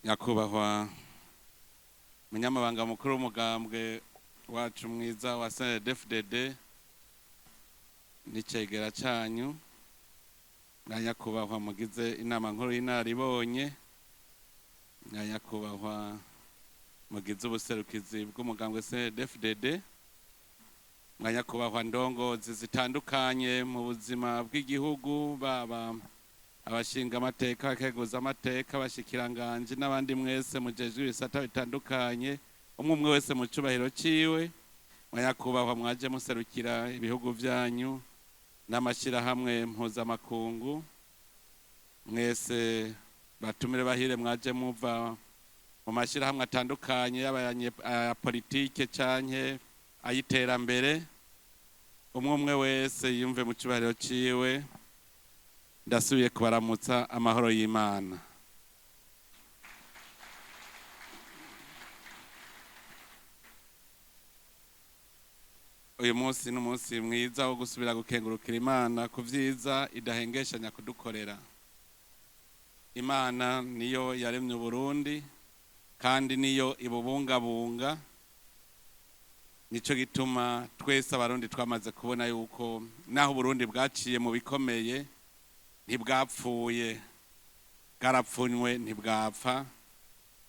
Nyakubahwa munyamabanga mukuru w'umugambwe wacu mwiza wa CNDD-FDD n'icegera canyu, na nyakubahwa mugize inama nkuru y'inararibonye, na nyakubahwa mugize ubuserukizi bw'umugambwe CNDD-FDD, na nyakubahwa ndongozi zitandukanye mu buzima bw'igihugu, baba abashinga amateka, abakeguza amateka, abashikiranganji n'abandi mwese mujejwe ibisata bitandukanye, umwe umwe wese mu cubahiro ciwe, mwanyakubahwa mwaje muserukira ibihugu vyanyu n'amashirahamwe mpuzamakungu, mwese batumire bahire mwaje muva mu mashirahamwe atandukanye, yaba aya politike canke ay'iterambere, umwe umwe wese yumve mu cubahiro ciwe. Ndasubiye kubaramutsa amahoro y'Imana. Uyu munsi ni umunsi mwiza wo gusubira gukengurukira Imana ku vyiza idahengeshanya kudukorera. Imana niyo yaremye Uburundi kandi niyo ibubungabunga. Nico gituma twese Abarundi twamaze kubona yuko naho Uburundi bwaciye mu bikomeye ntibwapfuye, bwarapfunywe ntibwapfa.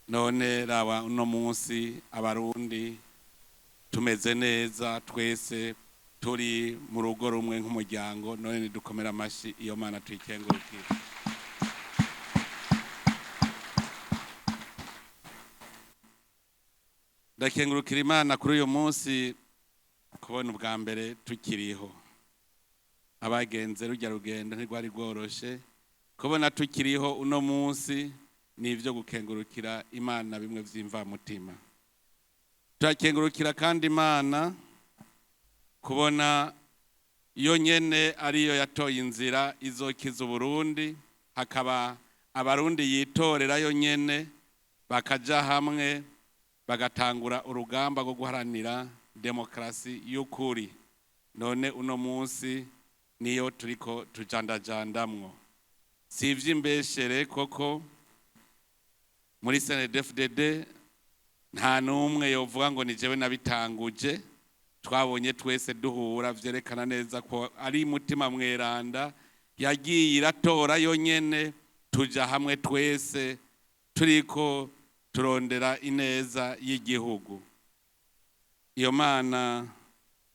None raba uno munsi Abarundi tumeze neza, twese turi mu rugo rumwe nk'umuryango. None nidukomera amashi iyo Mana tuyikengurukire. Ndakengurukira Imana kuri uyu munsi kubona ubwa mbere tukiriho. Abagenze rujya rugendo ntirwari rworoshe, kubona tukiriho uno munsi ni ibyo gukengurukira Imana bimwe vy'imvamutima. Turakengurukira kandi Imana kubona yo nyene ariyo yatoye inzira izokiza Uburundi, hakaba Abarundi yitorera yo nyene bakaja hamwe bagatangura urugamba rwo guharanira demokarasi y'ukuri. None uno munsi niyo turiko tujandajandamwo. Si ivy'imbeshere koko muri CNDD-FDD nta n'umwe yovuga ngo ni jewe nabitanguje. Twabonye twese duhura, vyerekana neza ko ari mutima mweranda yagiye iratora yo nyene, tuja hamwe twese turiko turondera ineza y'igihugu. Iyo Mana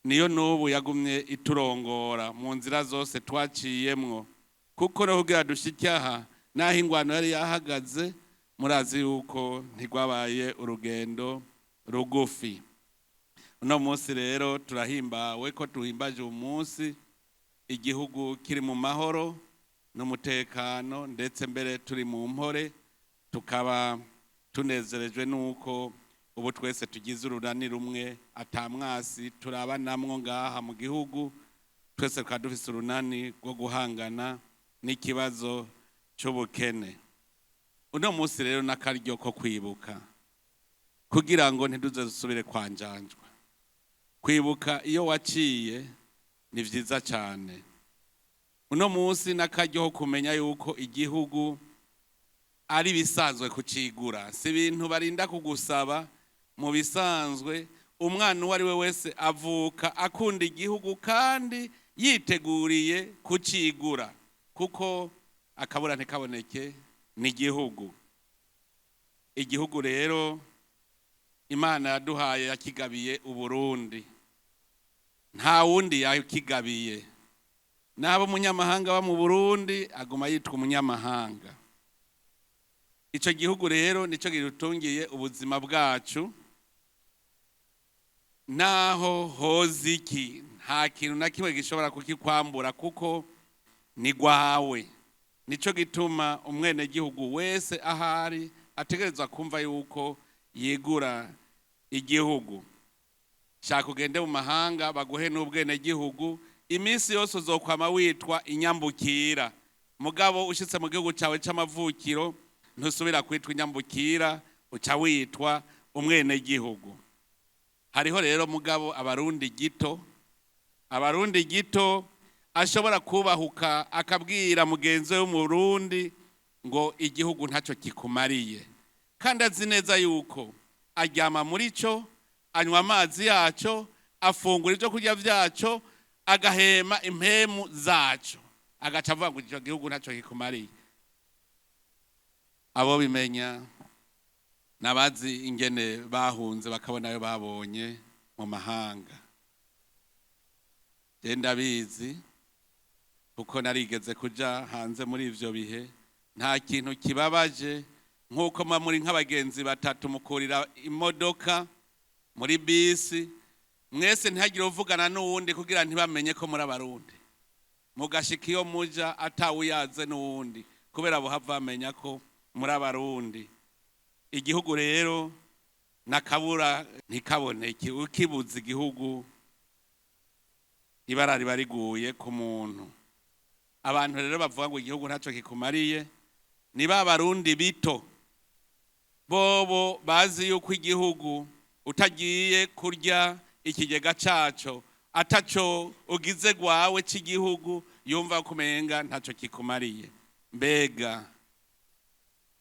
niyo n'ubu yagumye iturongora mu nzira zose twaciyemwo, kuko no kugira dushike aha naho ingwano yari yahagaze, murazi yuko ntigwabaye urugendo rugufi. Uno munsi rero turahimbawe ko tuhimbaje umunsi igihugu kiri mu mahoro n'umutekano, ndetse mbere turi mu mpore, tukaba tunezerejwe nuko ubu twese tugize urunani rumwe, atamwasi turabanamwo ngaha mu gihugu. Twese tukaba dufise urunani rwo guhangana n'ikibazo c'ubukene. Uno munsi rero n'akaryo ko kwibuka kugira ngo ntiduze dusubire kwanjanjwa. Kwibuka iyo waciye ni vyiza cane. Uno munsi n'akaryo ko kumenya yuko igihugu ari bisanzwe kucigura, si ibintu barinda kugusaba. Mu bisanzwe umwana uwo ari we wese avuka akunda igihugu kandi yiteguriye kucigura, kuko akabura ntikaboneke ni igihugu. Igihugu rero Imana yaduhaye yakigabiye Uburundi, nta wundi yakigabiye. Nabo umunyamahanga wa mu Burundi aguma yitwa umunyamahanga. Ico gihugu rero nico gitungiye ubuzima bwacu. Naho hoza iki, nta kintu na kimwe gishobora kukikwambura kuko ni gwawe. Nico gituma umwenegihugu wese ahari ategerezwa kumva yuko yigura igihugu. Shaka ugende mu mahanga baguhe n'ubwenegihugu, iminsi yose uzokwama witwa inyambukira. Mugabo ushitse mu gihugu cawe c'amavukiro ntusubira kwitwa inyambukira, uca witwa umwenegihugu. Hariho rero mugabo Abarundi gito, Abarundi gito ashobora kubahuka akabwira mugenzi we w'Umurundi ngo igihugu ntacyo kikumariye. Kandi azi neza yuko aryama muri cyo, anywa amazi yacyo, afungura ibyo kurya byacyo, agahema impemu zacyo, agaca avuga ngo icyo gihugu ntacyo kikumariye. Abo bimenya n'abazi ingene bahunze, bakabona ayo babonye mu mahanga. Genda bizi, kuko narigeze kuja hanze muri ivyo bihe. Nta kintu kibabaje nk'uko muba muri nk'abagenzi batatu, mukurira imodoka muri bisi, mwese ntihagire uvugana n'uwundi kugira ntibamenye ko muri Abarundi, mugashika iyo muja atawuyaze n'uwundi, kubera buhava bamenya ko muri Abarundi. Igihugu rero nakabura ntikaboneke. Ukibuza igihugu, ibara riba riguye ku muntu. Abantu rero bavuga ngo igihugu ntacyo kikumariye ni ba Barundi bito bobo bazi yuko igihugu utagiye kurya ikigega caco, ataco ugize gwawe cy'igihugu, yumva kumenga ntacyo kikumariye. Mbega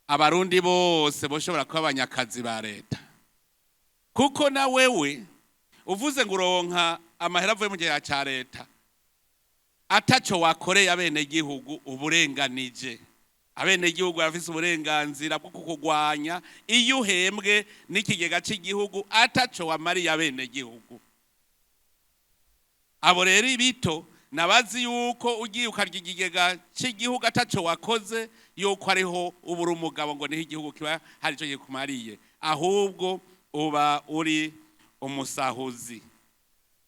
Abarundi bose boshobora kuba abanyakazi ba leta? Kuko na wewe uvuze ngo uronka amahera avuye mu kigega ca leta ataco wakoreye abenegihugu, uburenganije abenegihugu. Barafise uburenganzira bwo kukugwanya iyo uhembwe n'ikigega cy'igihugu ataco wamariye abenegihugu. Abo rero ibito nabazi yuko ugiye ukarya ikigega cy'igihugu ataco wakoze, yuko ariho ubura umugabo, ngo niho igihugu kiba hari ico kikumariye, ahubwo uba uri umusahuzi.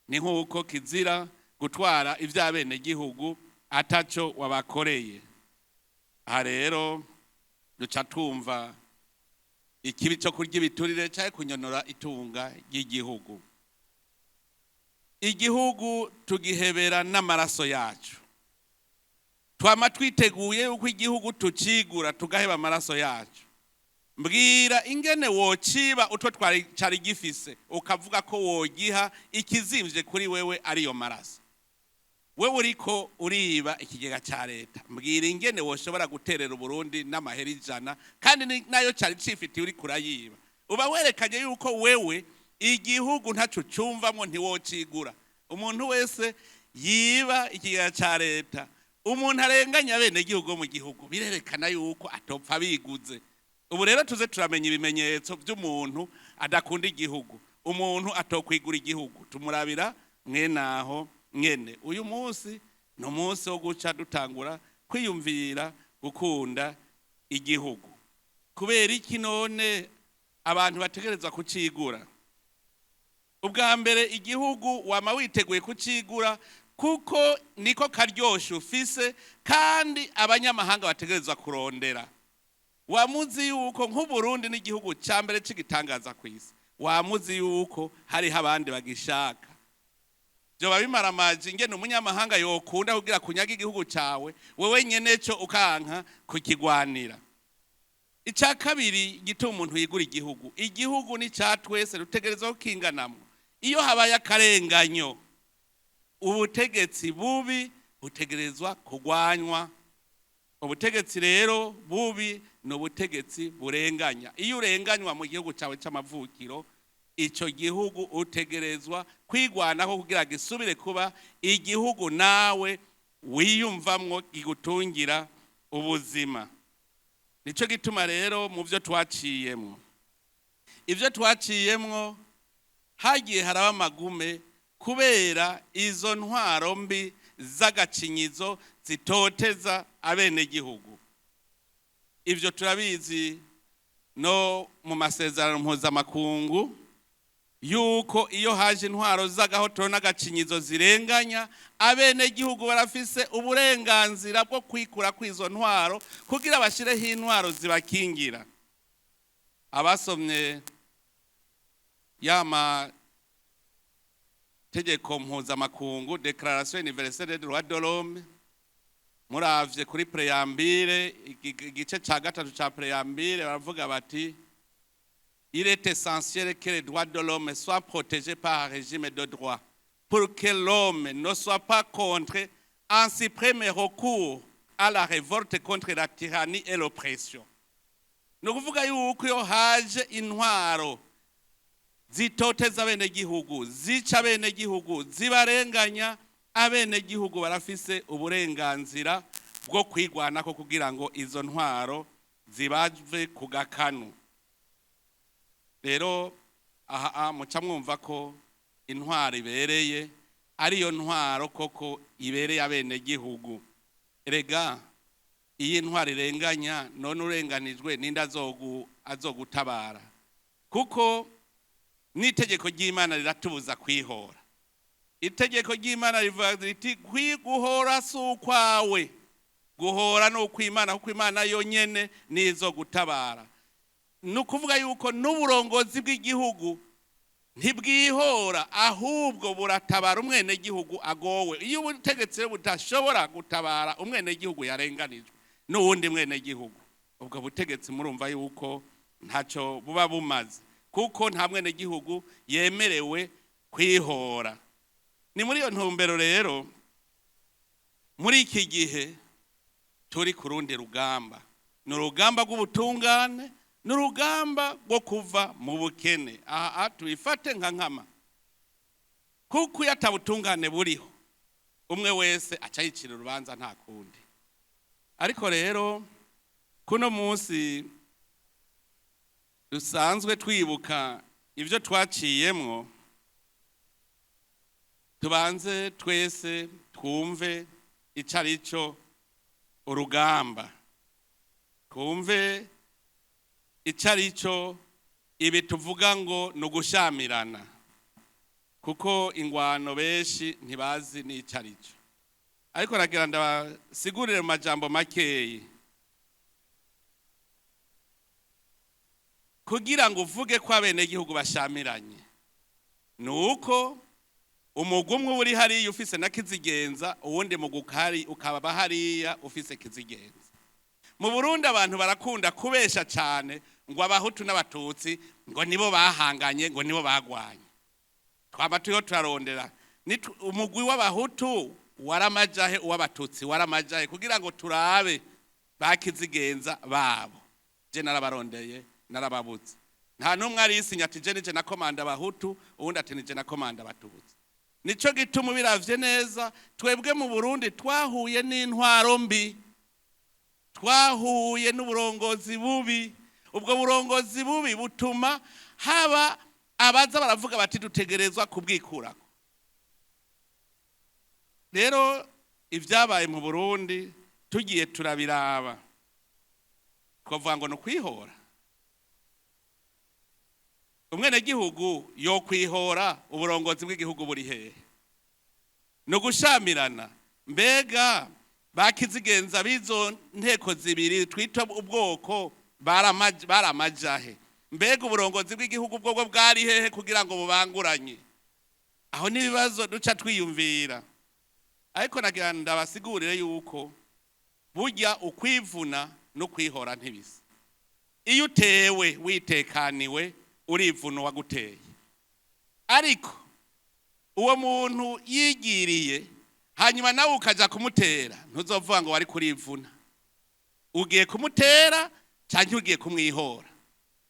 Ni nk'uko kizira gutwara iby'abenegihugu ataco wabakoreye. Aha rero duca twumva ikibi cyo kurya ibiturire cyangwa kunyonora itunga ry'igihugu. Igihugu tugihebera n'amaraso yacu. Twama twiteguye yuko igihugu tucigura, tugaheba amaraso yacu. Mbwira ingene wociba utwo twari cari gifise, ukavuga ko wogiha ikizimvye kuri wewe ariyo maraso. Wewe uriko uriba ikigega ca leta, mbwira ingene woshobora guterera Uburundi n'amahera 100, kandi nayo cari cifitiye uriko urayiba. Uba werekanye yuko wewe igihugu ntaco cumvamwo, ntiwocigura. Umuntu wese yiba ikigega ca leta, umuntu arenganya bene igihugu mu gihugu, birerekana yuko atopfa biguze. Ubu rero tuze turamenya ibimenyetso by'umuntu adakunda igihugu, umuntu atokwigura igihugu. Tumurabira mwenaho mwene. Uyu munsi ni umunsi wo guca dutangura kwiyumvira gukunda igihugu. Kubera iki none abantu bategerezwa kucigura? Ubwa mbere, igihugu wama witeguye kucigura kuko niko karyoshe ufise kandi abanyamahanga bategerezwa kurondera. Wamuzi yuko nk'Uburundi n'igihugu cya mbere cy'igitangaza ku isi, wamuzi yuko hariho abandi bagishaka. Byoba bimaramaje ingene umunyamahanga yokunda kugira kunyaga igihugu cyawe, wewe nyene cyo ukanka kukigwanira. Icya kabiri gituma umuntu yigura igihugu: igihugu ni cya twese, dutegerezwa kukinganamwo. Iyo habaye akarenganyo, ubutegetsi bubi butegerezwa kurwanywa. Ubutegetsi rero bubi ni ubutegetsi burenganya. Iyo urenganywa mu gihugu cyawe cy'amavukiro, icyo gihugu utegerezwa kwigwanaho kugira gisubire kuba igihugu nawe wiyumvamwo, kigutungira ubuzima. Nicyo gituma rero mu byo twaciyemwo, ibyo twaciyemwo, hagiye haraba amagume kubera izo ntwaro mbi z'agacinyizo zitoteza abenegihugu. Ibyo turabizi no mu masezerano mpuzamakungu, yuko iyo haje intwaro z'agahotoro n'agacinyizo zirenganya abenegihugu, barafise uburenganzira bwo kwikura kw'izo ntwaro kugira bashyireho intwaro zibakingira. Abasomye ya mategeko mpuzamakungu, Déclaration universelle des droits de l'homme, muravye kuri préambule, igice ca gatatu ca préambule, baravuga bati: "Il est essentiel que les droits de l'homme soient protégés par un régime de droit pour que l'homme ne soit pas contraint en suprême recours à la révolte contre la tyrannie et l'oppression." Ni ukuvuga yuko iyo haje intwaro zitoteza abenegihugu, zica abenegihugu, zibarenganya, abenegihugu barafise uburenganzira bwo kwigwanako kugira ngo izo ntwaro zibave ku gakanu. Rero aha muca mwumva ko intwaro ibereye ariyo ntwaro koko ibereye abenegihugu. Erega iyi ntwaro irenganya, none urenganijwe ninde azogutabara? Kuko n'itegeko ry'Imana riratubuza kwihora. Itegeko ry'Imana rivuga riti guhora si ukwawe, guhora ni ukw'Imana, kuko Imana yonyene nizo gutabara. Ni ukuvuga yuko n'uburongozi bw'igihugu ntibwihora, ahubwo buratabara umwenegihugu agowe. Iyo ubutegetsi rero budashobora gutabara umwenegihugu yarenganijwe n'uwundi mwenegihugu, ubwo butegetsi murumva yuko ntacyo buba bumaze, kuko nta mwenegihugu yemerewe kwihora. Ni muri iyo ntumbero rero muri iki gihe turi ku rundi rugamba, ni urugamba rw'ubutungane, ni urugamba rwo kuva mu bukene. Aha tubifate nka nkama, kuko iyo atabutungane buriho umwe wese aca yicira urubanza nta kundi. Ariko rero kuno munsi dusanzwe twibuka ibyo twaciyemwo, tubanze twese twumve icyo ari cyo urugamba, twumve icyo ari cyo ibi tuvuga ngo ni ugushamirana, kuko ingwano benshi ntibazi n'icyo ari cyo. Ariko nagira ndabasigurire mu majambo makeyi, kugira ngo uvuge ko abenegihugu bashamiranye ni uko umugwi umwe uri hariya ufise na kizigenza, uwundi mugwi ukaba hariya ufise kizigenza. Mu Burundi abantu barakunda kubesha cyane ngo abahutu n'abatutsi ngo nibo bahanganye, ngo nibo bagwanye. Twaba turiho turarondera umugwi w'abahutu waramajahe, uw'abatutsi waramajahe, kugira ngo turabe bakizigenza babo. Je narabarondeye, narababutse, nta n'umwe arisinya ati je nije na komanda abahutu, uwundi ati nije na komanda abatutsi. Nico gituma ubiravye neza twebwe mu Burundi twahuye n'intwaro mbi, twahuye n'uburongozi bubi. Ubwo burongozi bubi butuma haba abaza baravuga bati dutegerezwa kubwikurako. Rero ibyabaye mu Burundi tugiye turabiraba, twavuga ngo ni ukwihora. Umwenegihugu yo kwihora, uburongozi bw'igihugu buri hehe? Ni ugushamirana. Mbega bakizigenza b'izo nteko zibiri twita ubwoko baramajahe? Mbega uburongozi bw'igihugu bwo bwari hehe kugira ngo bubanguranye? Aho n'ibibazo duca twiyumvira. Ariko nagira ndabasigurire yuko burya ukwivuna no kwihora ntibisa. Iyo utewe witekaniwe urivuna uwaguteye, ariko uwo muntu yigiriye hanyuma nawe ukaja kumutera, ntuzovuga ngo wari kurivuna. Ugiye kumutera cyangwa ugiye kumwihora.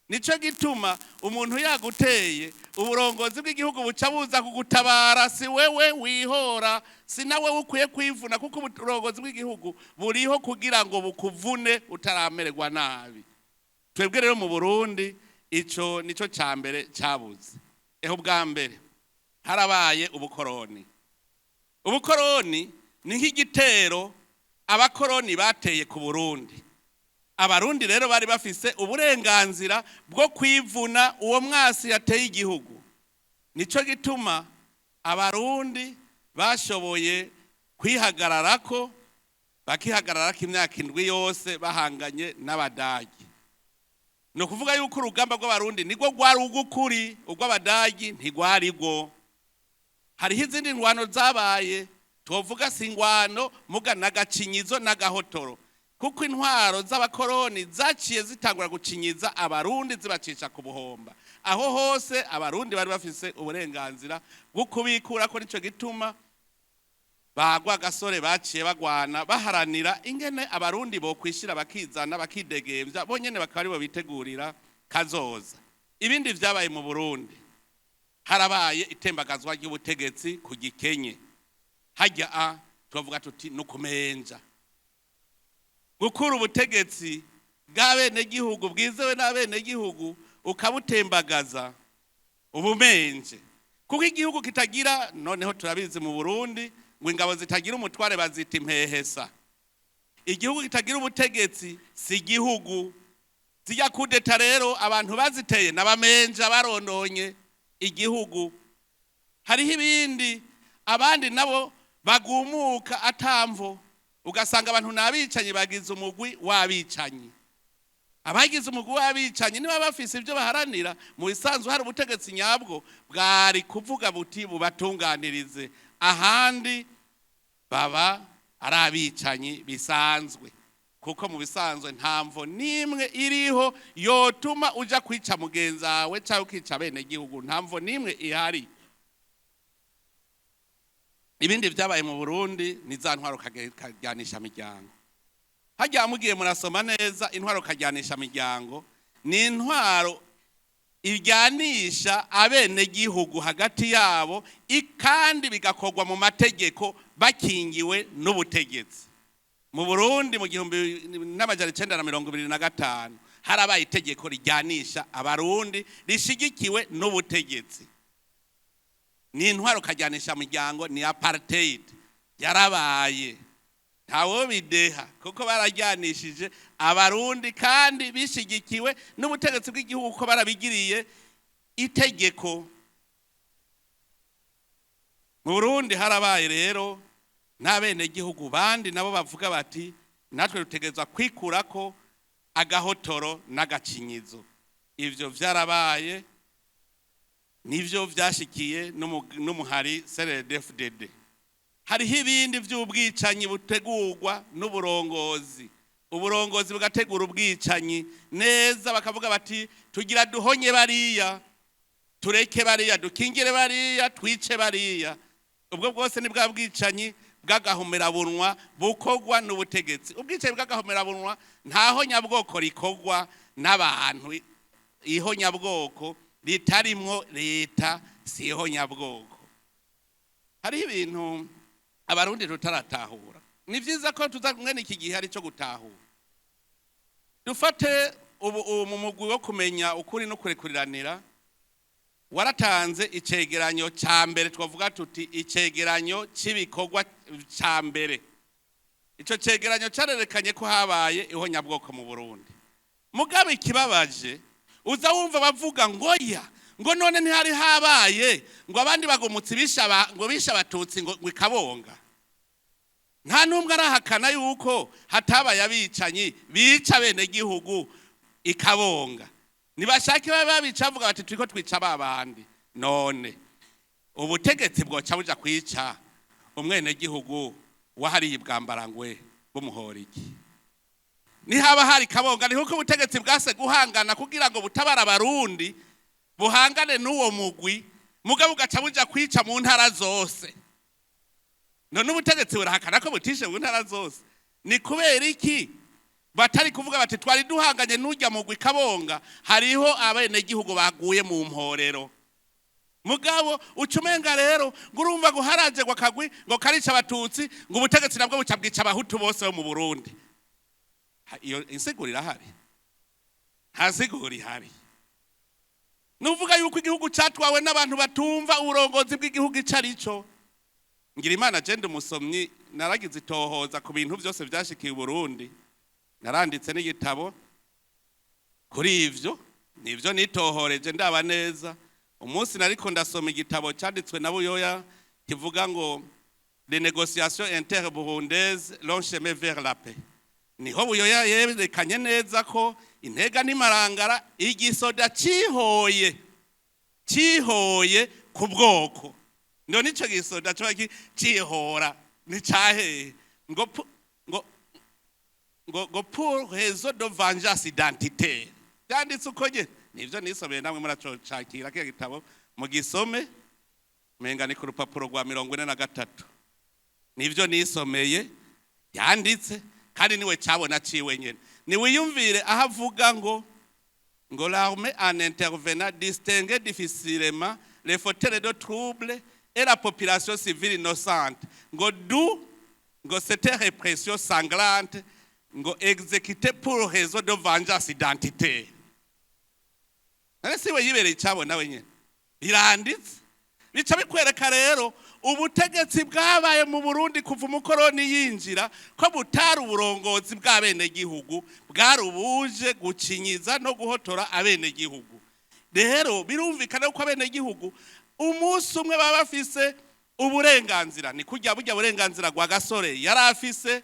Nico gituma umuntu yaguteye uburongozi bw'igihugu buca buza kugutabara, si wewe wihora, si nawe ukwiye kwivuna, kuko uburongozi bw'igihugu buriho kugira ngo bukuvune utaramererwa nabi. Twebwe rero mu Burundi ico nico ca mbere cabuze. Eho bwa mbere harabaye ubukoroni. Ubukoroni ni nk'igitero abakoroni bateye ku Burundi. Abarundi rero bari bafise uburenganzira bwo kwivuna uwo mwasi yateye igihugu. Nico gituma abarundi bashoboye kwihagararako, bakihagararako imyaka 7 yose bahanganye n'abadagi. Ni ukuvuga yuko urugamba rw'abarundi nirwo rwari urw'ukuri, urw'abadagi ntirwari rwo. Hariho izindi ngwano zabaye, twovuga si ingwano muga n'agacinyizo n'agahotoro, kuko intwaro z'abakoroni zaciye zitangura gucinyiza abarundi zibacisha ku buhomba. Aho hose abarundi bari bafise uburenganzira bwo kubikura ko. Nico gituma Bagwa gasore baciye bagwana baharanira ingene Abarundi bokwishira bakizana, bakidegemvya bonyene, bakaba aribo bitegurira kazoza. Ibindi vyabaye mu Burundi, harabaye itembagazwa ry'ubutegetsi ku gikenye. Hajya a tubavuga tuti nukumenja gukura ubutegetsi bw'abenegihugu bwizewe n'abenegihugu ukabutembagaza, ubumenje, kuko igihugu kitagira, noneho turabizi mu Burundi ngo ingabo zitagira umutware bazita impehesa. Igihugu kitagira ubutegetsi si igihugu. Zijya kudeta rero, abantu baziteye n'abamenja barondonye igihugu. Hariho ibindi, abandi nabo bagumuka atamvo, ugasanga abantu n'abicanyi bagize umugwi w'abicanyi. Abagize umugwi w'abicanyi niba bafise ibyo baharanira, mu bisanzwe hari ubutegetsi nyabwo bwari kuvuga buti bubatunganirize, ahandi baba ari abicanyi bisanzwe, kuko mu bisanzwe nta mvo n'imwe iriho yotuma uja kwica mugenzi wawe cyangwa ukica abenegihugu. Nta mvo n'imwe ihari. Ibindi byabaye mu Burundi ni za ntwaro kajyanisha miryango. Hajya mugiye murasoma neza, intwaro kajyanisha miryango ni intwaro iryanisha abenegihugu hagati yabo, kandi bigakorwa mu mategeko, bakingiwe n'ubutegetsi. Mu Burundi mu 1925 harabaye itegeko rijyanisha Abarundi rishigikiwe n'ubutegetsi. Ni intwaro kajyanisha miryango, ni apartheid, yarabaye, ntawo bideha, kuko barajyanishije Abarundi kandi bishigikiwe n'ubutegetsi bw'igihugu, ko barabigiriye itegeko. Mu Burundi harabaye rero n'abenegihugu bandi nabo bavuga bati natwe dutegerezwa kwikurako agahotoro n'agacinyizo. Ivyo vyarabaye, nivyo vyashikiye n'umuhari CNDD-FDD. Hariho ibindi vy'ubwicanyi butegurwa n'uburongozi. Uburongozi bugategura ubwicanyi neza, bakavuga bati tugira duhonye bariya, tureke bariya, dukingire bariya, twice bariya. Ubwo bwose ni bwa bwicanyi bw'agahomerabunwa bukorwa n'ubutegetsi. Ubwicanyi bw'agahomerabunwa, ntaho nyabwoko rikorwa n'abantu. Ihonyabwoko ritarimwo leta si ihonyabwoko. Hariho ibintu Abarundi tutaratahura. Ni vyiza ko tuza mwene iki gihe ari cyo gutahura. Dufate ubu mu mugwi wo kumenya ukuri no kurekuriranira waratanze icegeranyo ca mbere, twavuga tuti icegeranyo c'ibikorwa ca mbere. Ico cegeranyo carerekanye ko habaye ihonyabwoko mu Burundi. Mugabe ikibabaje, uza wumva bavuga ngo ya ngo none ntihari habaye ngo abandi bagomutse bisha ngo bisha Abatutsi ngo ikabonga. Nta n'umwe arahakana yuko hatabaye abicanyi bica bene gihugu ikabonga. Nibashake babe babica, bavuga bati turiko twica babandi. None ubutegetsi bwoca buja kwica umwenegihugu wahariye ibwambarangwe bumuhora iki? Nihaba hari kabonga, ni kuko ubutegetsi bwase guhangana kugira ngo butabara Abarundi, buhangane n'uwo mugwi, mugabo ugaca buja kwica mu ntara zose. None ubutegetsi burahakana ko butishe mu ntara zose. Ni kubera iki batari kuvuga bati twari duhanganye n'urya mugwi kabonga, hariho abenegihugu baguye mu mporero? Mugabo ucumenga rero ngo urumva ngo haraje ngo akagwi ngo karica Abatutsi, ngo ubutegetsi nabwo buca bwica Abahutu bose bo mu Burundi. Iyo insiguro irahari? Nta siguro ihari. Nuvuga yuko igihugu catwawe n'abantu batumva uburongozi bw'igihugu ico ari cyo. Ngira Imana jenda umusomyi, naragize itohoza ku bintu byose vyashikiye Burundi, naranditse n'igitabo kuri ivyo. Nivyo nitohoreje ndaba neza. Umunsi nariko ndasoma igitabo cyanditswe na Buyoya kivuga ngo "Les négociations inter-burundaises, long chemin vers la paix", niho Buyoya yerekanye neza ko intega n'imarangara igisoda cihoye, cihoye ku bwoko. None ico gisoda coba cihora ni cahehe? Ngo "pour raison de vengeance identitaire", byanditse uko nyene. Nivyo nisomeye, namwe muracocakira kiya gitabo mugisome. Menga ni ku rupapuro rwa 43. Nivyo nisomeye yanditse, kandi niwe cabona ciwe nyene. Niwiyumvire aho avuga ngo l'armée, en intervenant, distinguait difficilement les fauteurs de troubles et la population civile innocente, ngo d'où ngo cette répression sanglante ngo exécutée pour raison de vengeance identitaire. None siwe yibereye icabona wenyene? Biranditse, bica bikwereka rero ubutegetsi bwabaye mu Burundi kuva umukoroni yinjira, ko butari uburongozi bw'abenegihugu, bwari ubuje gucinyiza no guhotora abenegihugu. Rero birumvikana ko abenegihugu umunsi umwe baba bafise uburenganzira, ni kurya burya burenganzira bwa Gasore yari afise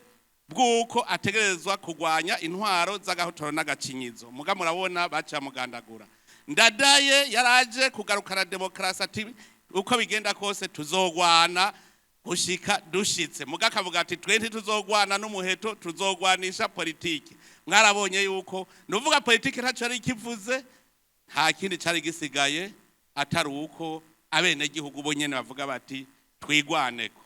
bw'uko ategerezwa kurwanya intwaro z'agahotoro n'agacinyizo. Muga murabona baca mugandagura. Ndadaye yaraje kugarukana demokarasi, ati uko bigenda kose tuzogwana gushika dushitse. Muga akavuga ati twe ntituzogwana n'umuheto, tuzogwanisha politiki. Mwarabonye yuko nuvuga politiki ntacyo yari ikivuze, nta kindi cari gisigaye atari uko abenegihugu bo nyene bavuga bati twigwaneko.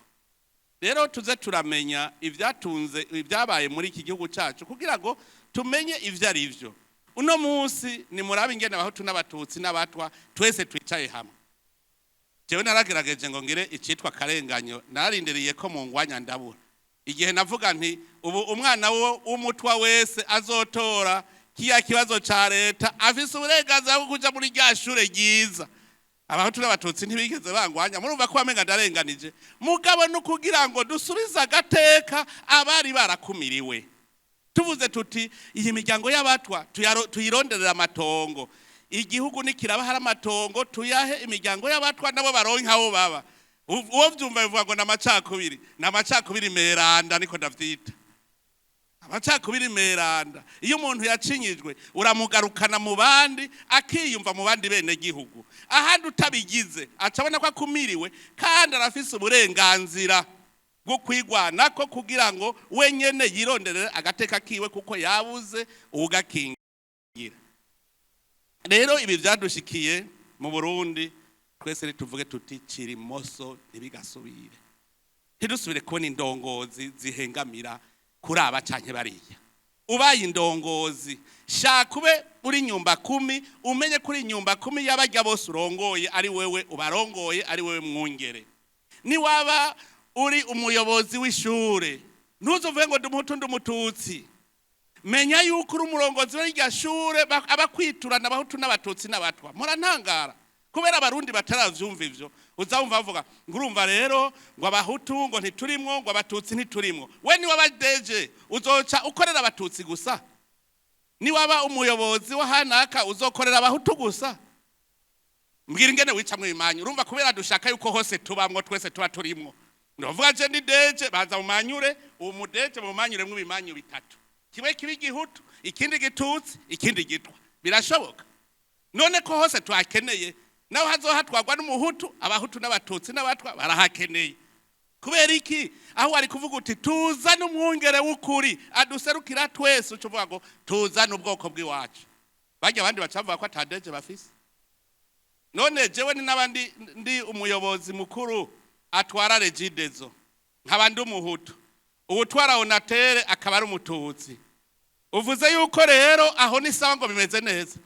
Rero tuze turamenya ibyatunze ibyabaye muri iki gihugu cyacu kugira ngo tumenye ivyo ari vyo. Uno munsi ni murabe ingene Abahutu n'Abatutsi n'Abatwa twese twicaye hamwe. Jewe naragerageje ngo ngire icitwa karenganyo, narindiriye ko mu ngwanya ndabura. Igihe navuga nti ubu umwana w'Umutwa wese azotora kiya kibazo ca leta afise uburenganzira bwo kuja muri rya shure ryiza, Abahutu n'Abatutsi ntibigeze bangwanya. Murumva ko bamenga ndarenganije, mugabo no kugira ngo dusubize agateka abari barakumiriwe. Tuvuze tuti iyi miryango y'Abatwa tuyironderera amatongo, igihugu nikiraba hari amatongo tuyahe imiryango y'Abatwa nabo baronke aho baba. Uwo vyumva bivuga ngo n'amacakubiri, n'amacakubiri meranda, niko ndavyita, amacakubiri meranda. Iyo umuntu yacinyijwe uramugarukana mu bandi, akiyumva mu bandi bene gihugu. Ahandi utabigize acabona ko akumiriwe, kandi arafise uburenganzira bwo kwigwanako kugira ngo wenyene yironderere agateka kiwe, kuko yabuze uwugakingira. Rero ibi vyadushikiye mu Burundi, twese tuvuge tuti kirimoso ntibigasubire, ntidusubire kubona indongozi zihengamira kuri aba canke bariya. Ubaye indongozi, shaka ube uri nyumba kumi, umenye kuri nyumba kumi y'abarya bose urongoye, ari wewe ubarongoye, ari wewe mwungere. Niwaba uri umuyobozi w'ishure, ntuzovuge ngo ndi Umuhutu, ndi Umututsi. Menya yuko uri umurongozi w'irya shure, abakwiturana Abahutu n'Abatutsi n'Abatwa. Murantangara kubera Abarundi bataravyumva ivyo. Uzawumva bavuga ngo urumva rero ngo Abahutu ngo ntiturimwo, ngo Abatutsi ntiturimwo. We ni waba DG uzoca ukorera Abatutsi gusa? Niwaba umuyobozi w'ahanaka uzokorera Abahutu gusa? Mbwira ingene wicamwo imanyu. Urumva kubera dushaka yuko hose tubamwo, twese tuba turimwo. Ndavuga je ndi DG, baza mumanyure uwo mu DG, mumanyuremwo ibimanyu bitatu, kimwe kiba Igihutu, ikindi Gitutsi, ikindi Gitwa. Birashoboka none ko hose tuhakeneye? Naho hazohatwagwa n'Umuhutu, Abahutu n'Abatutsi n'Abatwa barahakeneye. Kubera iki? Aho wari kuvuga uti tuzane umwungere w'ukuri aduserukira twese, uca uvuga ngo tuzane ubwoko bw'iwacu. Barya abandi baca bavuga ko ata DG bafise. None jewe ni n'abandi ndi umuyobozi mukuru atwara Regideso, nkaba ndi Umuhutu, uwutwara Onatel akaba ari Umututsi, uvuze yuko rero aho ni sawa, ngo bimeze neza?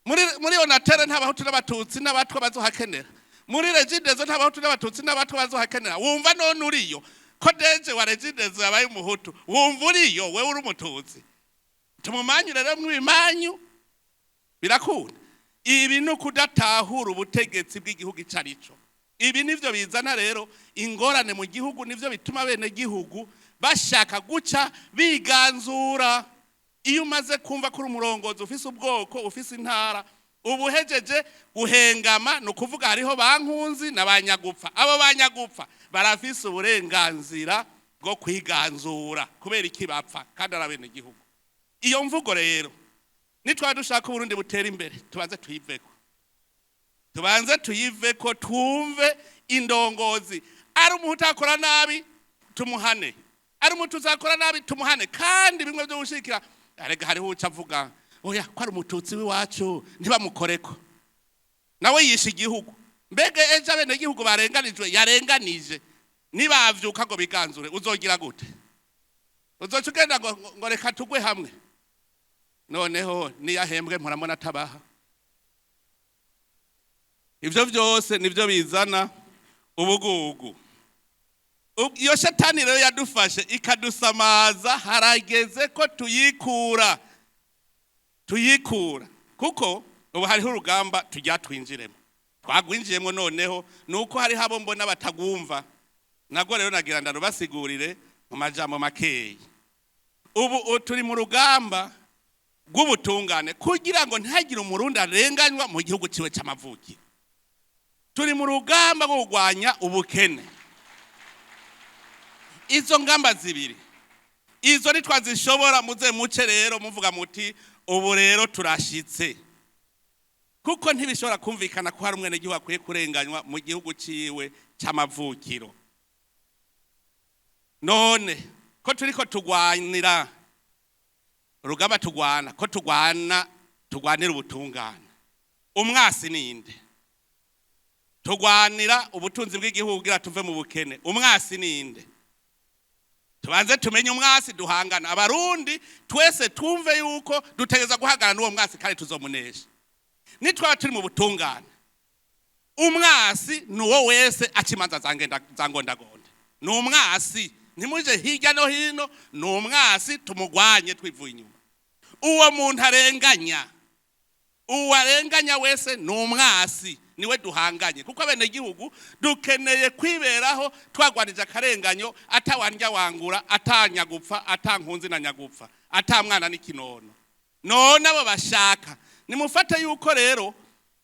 Muri Onatel nta Bahutu n'Abatutsi n'Abatwa bazohakenera? Muri Regideso nta Bahutu n'Abatutsi n'Abatwa bazohakenera? Wumva none uriyo ko DG wa Regideso yabaye Umuhutu, wumva uriyo wewe uri Umututsi? Tumumanyu rero mwimanyu birakunda. Ibi ni ukudatahura ubutegetsi bw'igihugu ico arico. Ibi nivyo bizana rero ingorane mu gihugu, nivyo bituma bene gihugu bashaka guca biganzura. Iyo umaze kumva ko uri umurongozi, ufise ubwoko, ufise intara, ubuhejeje guhengama. Ni ukuvuga hariho bankunzi na banyagupfa. Abo banyagupfa barafise uburenganzira bwo kwiganzura. Kubera iki bapfa kandi ari abene gihugu? Iyo mvugo rero, nitwaba dushaka Uburundi butera imbere, tubanze tuyiveko, tubanze tuyiveko, twumve indongozi. Ari Umuhutu akora nabi tumuhane, ari Umuhutu uzakora nabi tumuhane. Kandi bimwe byo gushikira arega, hariho uca avuga oya ko ari Umututsi w'iwacu ntibamukoreko, nawe yishe igihugu. Mbega ejo abenegihugu barenganijwe yarenganije? Nibavyuka ngo biganzure, uzogira gute? Uzoca ugenda ngo reka tugwe hamwe? Noneho niyahembwe mpuramona atabaha. Ivyo vyose nivyo bizana ubugugu. Iyo shetani rero yadufashe ikadusamaza, harageze ko tuyikura, tuyikura, kuko ubu hariho urugamba tujya twinjiremo, twagwinjiyemo. Noneho nuko hariho abo mbona batagwumva, nabwo rero nagira ndarubasigurire mu majambo makeyi. Ubu turi mu rugamba rw'ubutungane kugira ngo ntihagire Umurundi arenganywa mu gihugu ciwe c'amavukiro. Turi mu rugamba rwo kurwanya ubukene. Izo ngamba zibiri izo ntitwazishobora, muze muce rero muvuga muti ubu rero turashitse, kuko ntibishobora kumvikana ko hari umwenegihugu akwiye kurenganywa mu gihugu ciwe c'amavukiro. None ko turiko tugwanira urugamba, tugwana ko tugwana, tugwanira ubutungane, umwasi ninde? Tugwanira ubutunzi bw'igihugu kugira tuve mu bukene, umwasi ninde? Tubanze tumenye umwasi duhangana. Abarundi twese twumve yuko dutegereza guhangana n'uwo mwasi kandi tuzomunesha nitwaba turi mu butungane. Umwasi ni uwo wese aca imanza za ngondagonda, ni umwasi. Ntimuje hirya no hino, ni umwasi, tumugwanye twivuye inyuma. Uwo muntu arenganya, uwo arenganya wese ni umwasi, niwe duhanganye, kuko abenegihugu dukeneye kwiberaho twagwanije akarenganyo, atawandya wangura, atanyagupfa, atankunzi na nyagupfa, atamwana n'ikinono. None abo bashaka nimufate yuko rero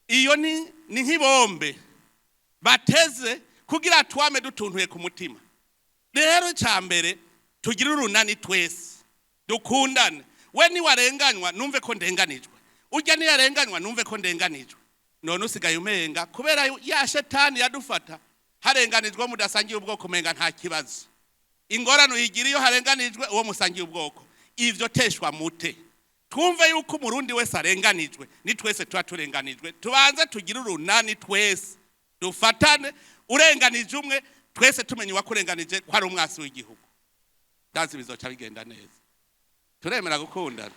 iyo ni nk'ibombe bateze kugira twame dutuntuye ku mutima. Rero icya mbere, tugire urunani twese, dukundane. We niwarenganywa numve ko ndenganijwe, ujya niyarenganywa numve ko ndenganijwe. None usigaye umenga kubera ya shetani yadufata, harenganijwe mudasangiye ubwoko umenga nta kibazo. Ingorane uyigira iyo harenganijwe uwo musangiye ubwoko. Ivyo teshwa mute, twumve yuko Umurundi wese arenganijwe ni twese tuba turenganijwe. Tubanze tugire urunani twese, dufatane. Urenganije umwe, twese tumenye uwakurenganije ko ari umwasi w'igihugu. Ndazi bizoca bigenda neza. Turemera gukundana,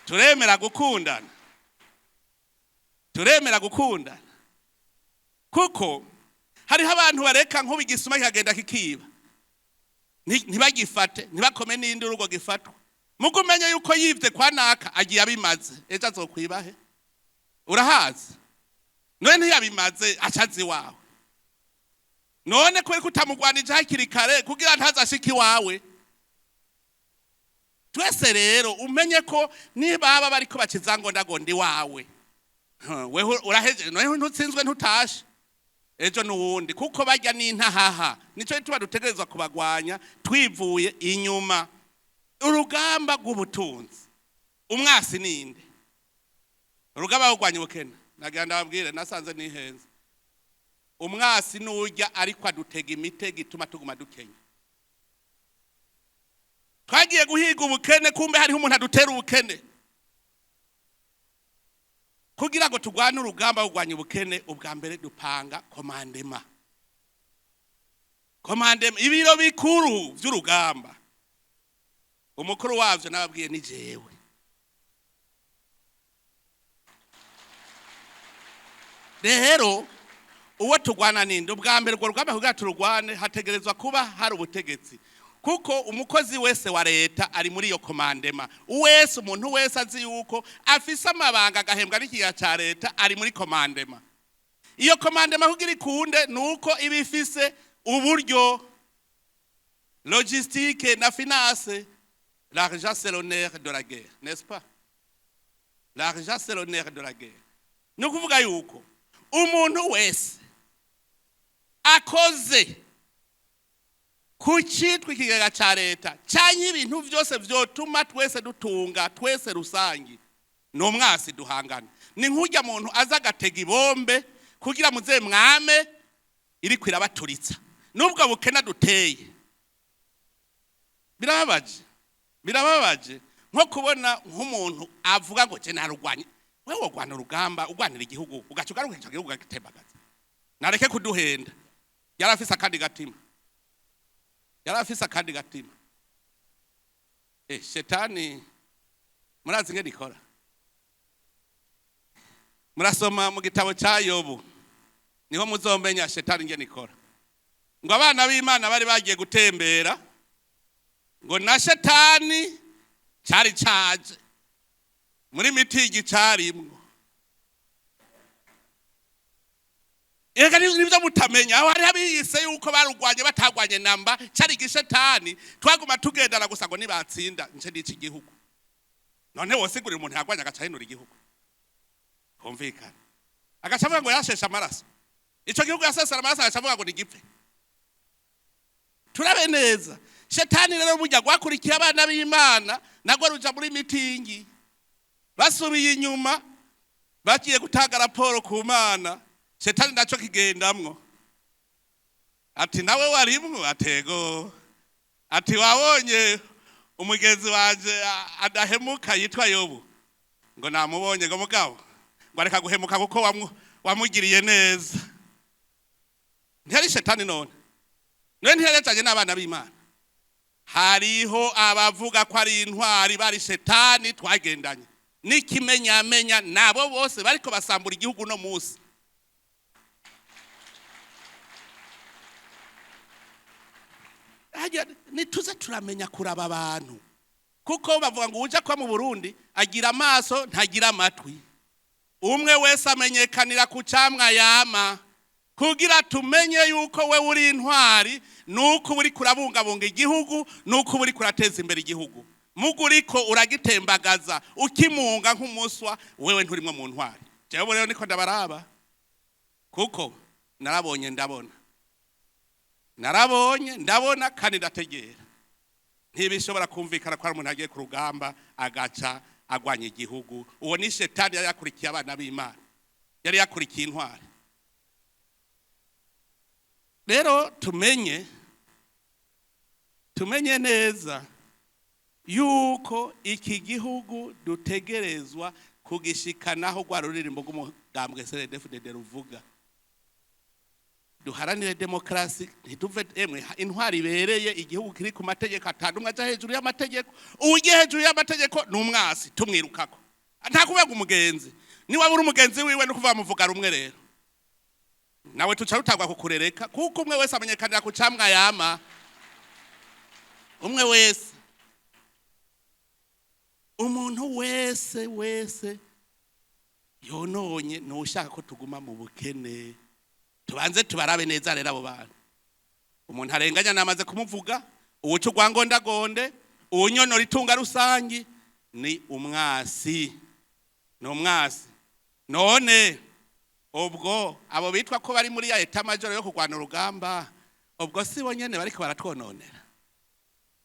turemera gukundana, turemera gukundana, kuko hariho abantu bareka nk'ubu igisuma kikagenda kikiba, ntibagifate, ntibakome n'indi urugo gifatwa. Mugo umenye yuko yivye kwa naka agiye abimaze, ejo azokwiba he? Urahazi? None ntiyabimaze, acazi iwawe. None kubera ko utamugwanije hakiri kare kugira ntazashike iwawe. Twese rero umenye ko nibaba bariko bakiza ngo ndagonda iwawe, weho uraheje, noneho ntutsinzwe, ntutashe, ejo nuwundi, kuko barya n'intahaha. Nico gituma dutegerezwa kubagwanya twivuye inyuma. Urugamba rw'ubutunzi, umwasi ninde? Urugamba rwo kurwanya ubukene, nagira ndababwire, nasanze nihenze. Umwasi nurya ariko adutega imitego ituma tuguma dukenya. Twagiye guhiga ubukene, kumbe hariho umuntu adutera ubukene. Kugira ngo turwane urugamba rwo kurwanya ubukene, ubwa mbere dupanga commandement, commandement, ibiro bikuru vy'urugamba. Umukuru wavyo nababwiye ni jewe. Rero uwo turwana ninde? Ubwa mbere urwo rugamba kugira tururwane hategerezwa kuba hari ubutegetsi, kuko umukozi wese wa leta ari muri iyo commandement. Wese, umuntu wese azi yuko afise amabanga agahembwa n'ikigega ca leta ari muri commandement. Iyo commandement kugira ikunde nuko iba ifise uburyo, logistique na finance. L'argent, c'est le nerf de la guerre, n'est-ce pas? L'argent, c'est le nerf de la guerre. Ni ukuvuga yuko umuntu wese akoze ku cyitwa ikigega ca leta canke ibintu vyose vyotuma twese dutunga, twese rusangi, ni umwasi duhangana. Ni nk'urya muntu aza agatega ibombe kugira muze mwame iriko irabaturitsa n'ubwo bukena duteye. Birababaje, birababaje nko kubona nk'umuntu avuga ngo je narugwanye. Wewe wogwana urugamba ugwanira igihugu, ugaca ugaruka ico gihugu ugagitembagaza? Nareke kuduhenda. Yari afise akandi gatima, yari afise akandi gatima. Shetani murazi ingene ikora. Murasoma mu gitabo ca Yobu, niho muzomenya shetani ingene ikora. Ngo abana b'Imana bari bagiye gutembera, ngo na shetani cari caje muri mitigi carimwo. Ega nivyo mutamenya, aho hari abiyise yuko barugwanye batagwanye namba, cari igishetani. Twaguma tugendana gusa ngo nibatsinda nce n'iki gihugu. None wosigurira umuntu yagwanye agaca ahinura igihugu, kumvikana, agaca avuga ngo yasheshe amaraso, ico gihugu yasesera amaraso, agaca avuga ngo nigipfe. Turabe neza, shetani rero burya gwakurikiye abana b'Imana, nagwo ruja muri mitingi. Basubiye inyuma bagiye gutanga raporo ku Mana, shetani naco kigendamwo, ati nawe warimwo, atego, ati wabonye umugenzi wanje adahemuka yitwa Yobu? Ngo namubonye. Ngo mugabo ngo areka guhemuka kuko wamugiriye neza. Ntiyari shetani none? None ntiyarejanye n'abana b'Imana? Hariho abavuga ko ari intwari bari shetani twagendanye, n'ikimenyamenya nabo bose bariko basambura igihugu no musi. Harya nituze turamenya kuraba abantu, kuko bavuga ngo uja kwa mu Burundi agira amaso ntagira amatwi. Umwe wese amenyekanira ku camwa yama. Kugira tumenye yuko we uri intwari nuko uri kurabungabunga igihugu, nuko uri kurateza imbere igihugu. Muguriko uragitembagaza ukimunga nk'umuswa, wewe nturimwe mu ntwari. Jewe rero niko ndabaraba, kuko narabonye ndabona, narabonye ndabona kandi ndategera. Ntibishobora kumvikana ko hari umuntu agiye ku rugamba agaca agwanya igihugu. Uwo ni shetani yari yakurikiye abana b'Imana, yari yakurikiye intwari. Rero tumenye neza yuko iki gihugu dutegerezwa kugishikanaho rwa ruririmbo rw'umugambwe CNDD-FDD ruvuga. Duharanire demokarasi, ntituve emwe intwari ibereye igihugu kiri ku mategeko, atandumwe aja hejuru y'amategeko. Ugiye hejuru y'amategeko ni umwasi, tumwirukako. Nta kuvuga umugenzi, niba uri umugenzi wiwe no kuvuga muvuga rumwe, rero nawe tuca rutagwa kukurereka, kuko umwe wese amenyekanira ku camwa yama. Umwe wese, umuntu wese wese yononye nushaka ko tuguma mu bukene. Tubanze tubarabe neza rero abo bantu. Umuntu arenganya namaze kumuvuga, uwuca urwangondagonde, uwunyonora itunga rusangi ni umwasi, ni umwasi. None ubwo abo bitwa ko bari muri ya état-major yo kurwana urugamba, ubwo si bo nyene bariko baratwononera?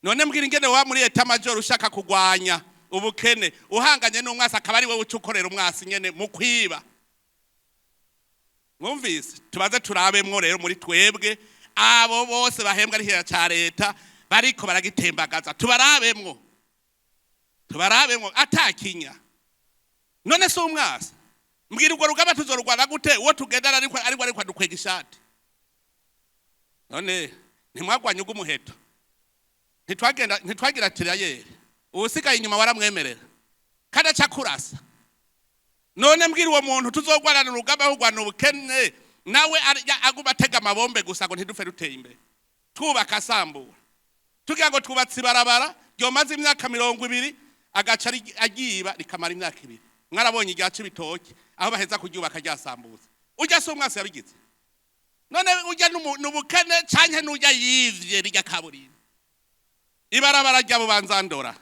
None mbwira ingene wa muri état-major ushaka kugwanya ubukene uhanganye n'umwasi, akaba ari wewe uca ukorera umwasi nyene mu kwiba. Mwumvise? Tubaze turabemwo rero muri twebwe abo bose bahembwa n'ikigega ca leta bariko baragitembagaza, tubarabemwo, tubarabemwo atakinya. None si umwasi? Mbwira, urwo rugamba tuzorurwana gute uwo tugendana ariko adukwega ishati? None ntimwagwanye ugumuheto? Ntitwagenda, ntitwagira tirailleurs, uwusigaye inyuma waramwemerera kandi aca kurasa. None mbwira uwo muntu tuzogwanana urugamba rwo kurwana ubukene, nawe aguma atega amabombe gusa ngo ntidupfe duteye imbere, twubaka asambura, tugira ngo twubatse ibarabara ryomaze imyaka 20, agaca agiba rikamara imyaka 2. Mwarabonye irya Cibitoke aho baheza kuryubaka ryasambutse. Urya si umwasi yabigize? None urya n'ubukene canke n'urya yivye rirya kaburimbo? Ibarabara rya Bubanzandora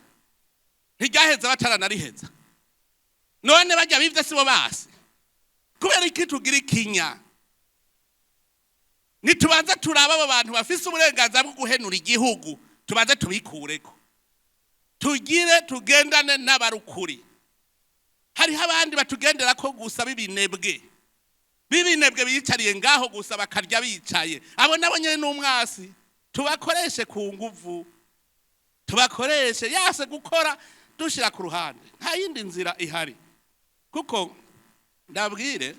ntiryaheze bataranariheza? None bajya bivye sibo basi? Kubera iki tugira ikinya? Nitubanze turaba abo bantu bafise uburenganzira bwo guhenura igihugu, tubanze tubikureko, tugire tugendane n'abarukuri. Hariho abandi batugendera ko gusa b'ibinebwe, b'ibinebwe biyicariye ngaho gusa bakarya bicaye. Abo nabo nyene n'umwasi. Tubakoreshe ku nguvu, tubakoreshe yase gukora, dushira ku ruhande. Nta yindi nzira ihari, kuko ndabwire.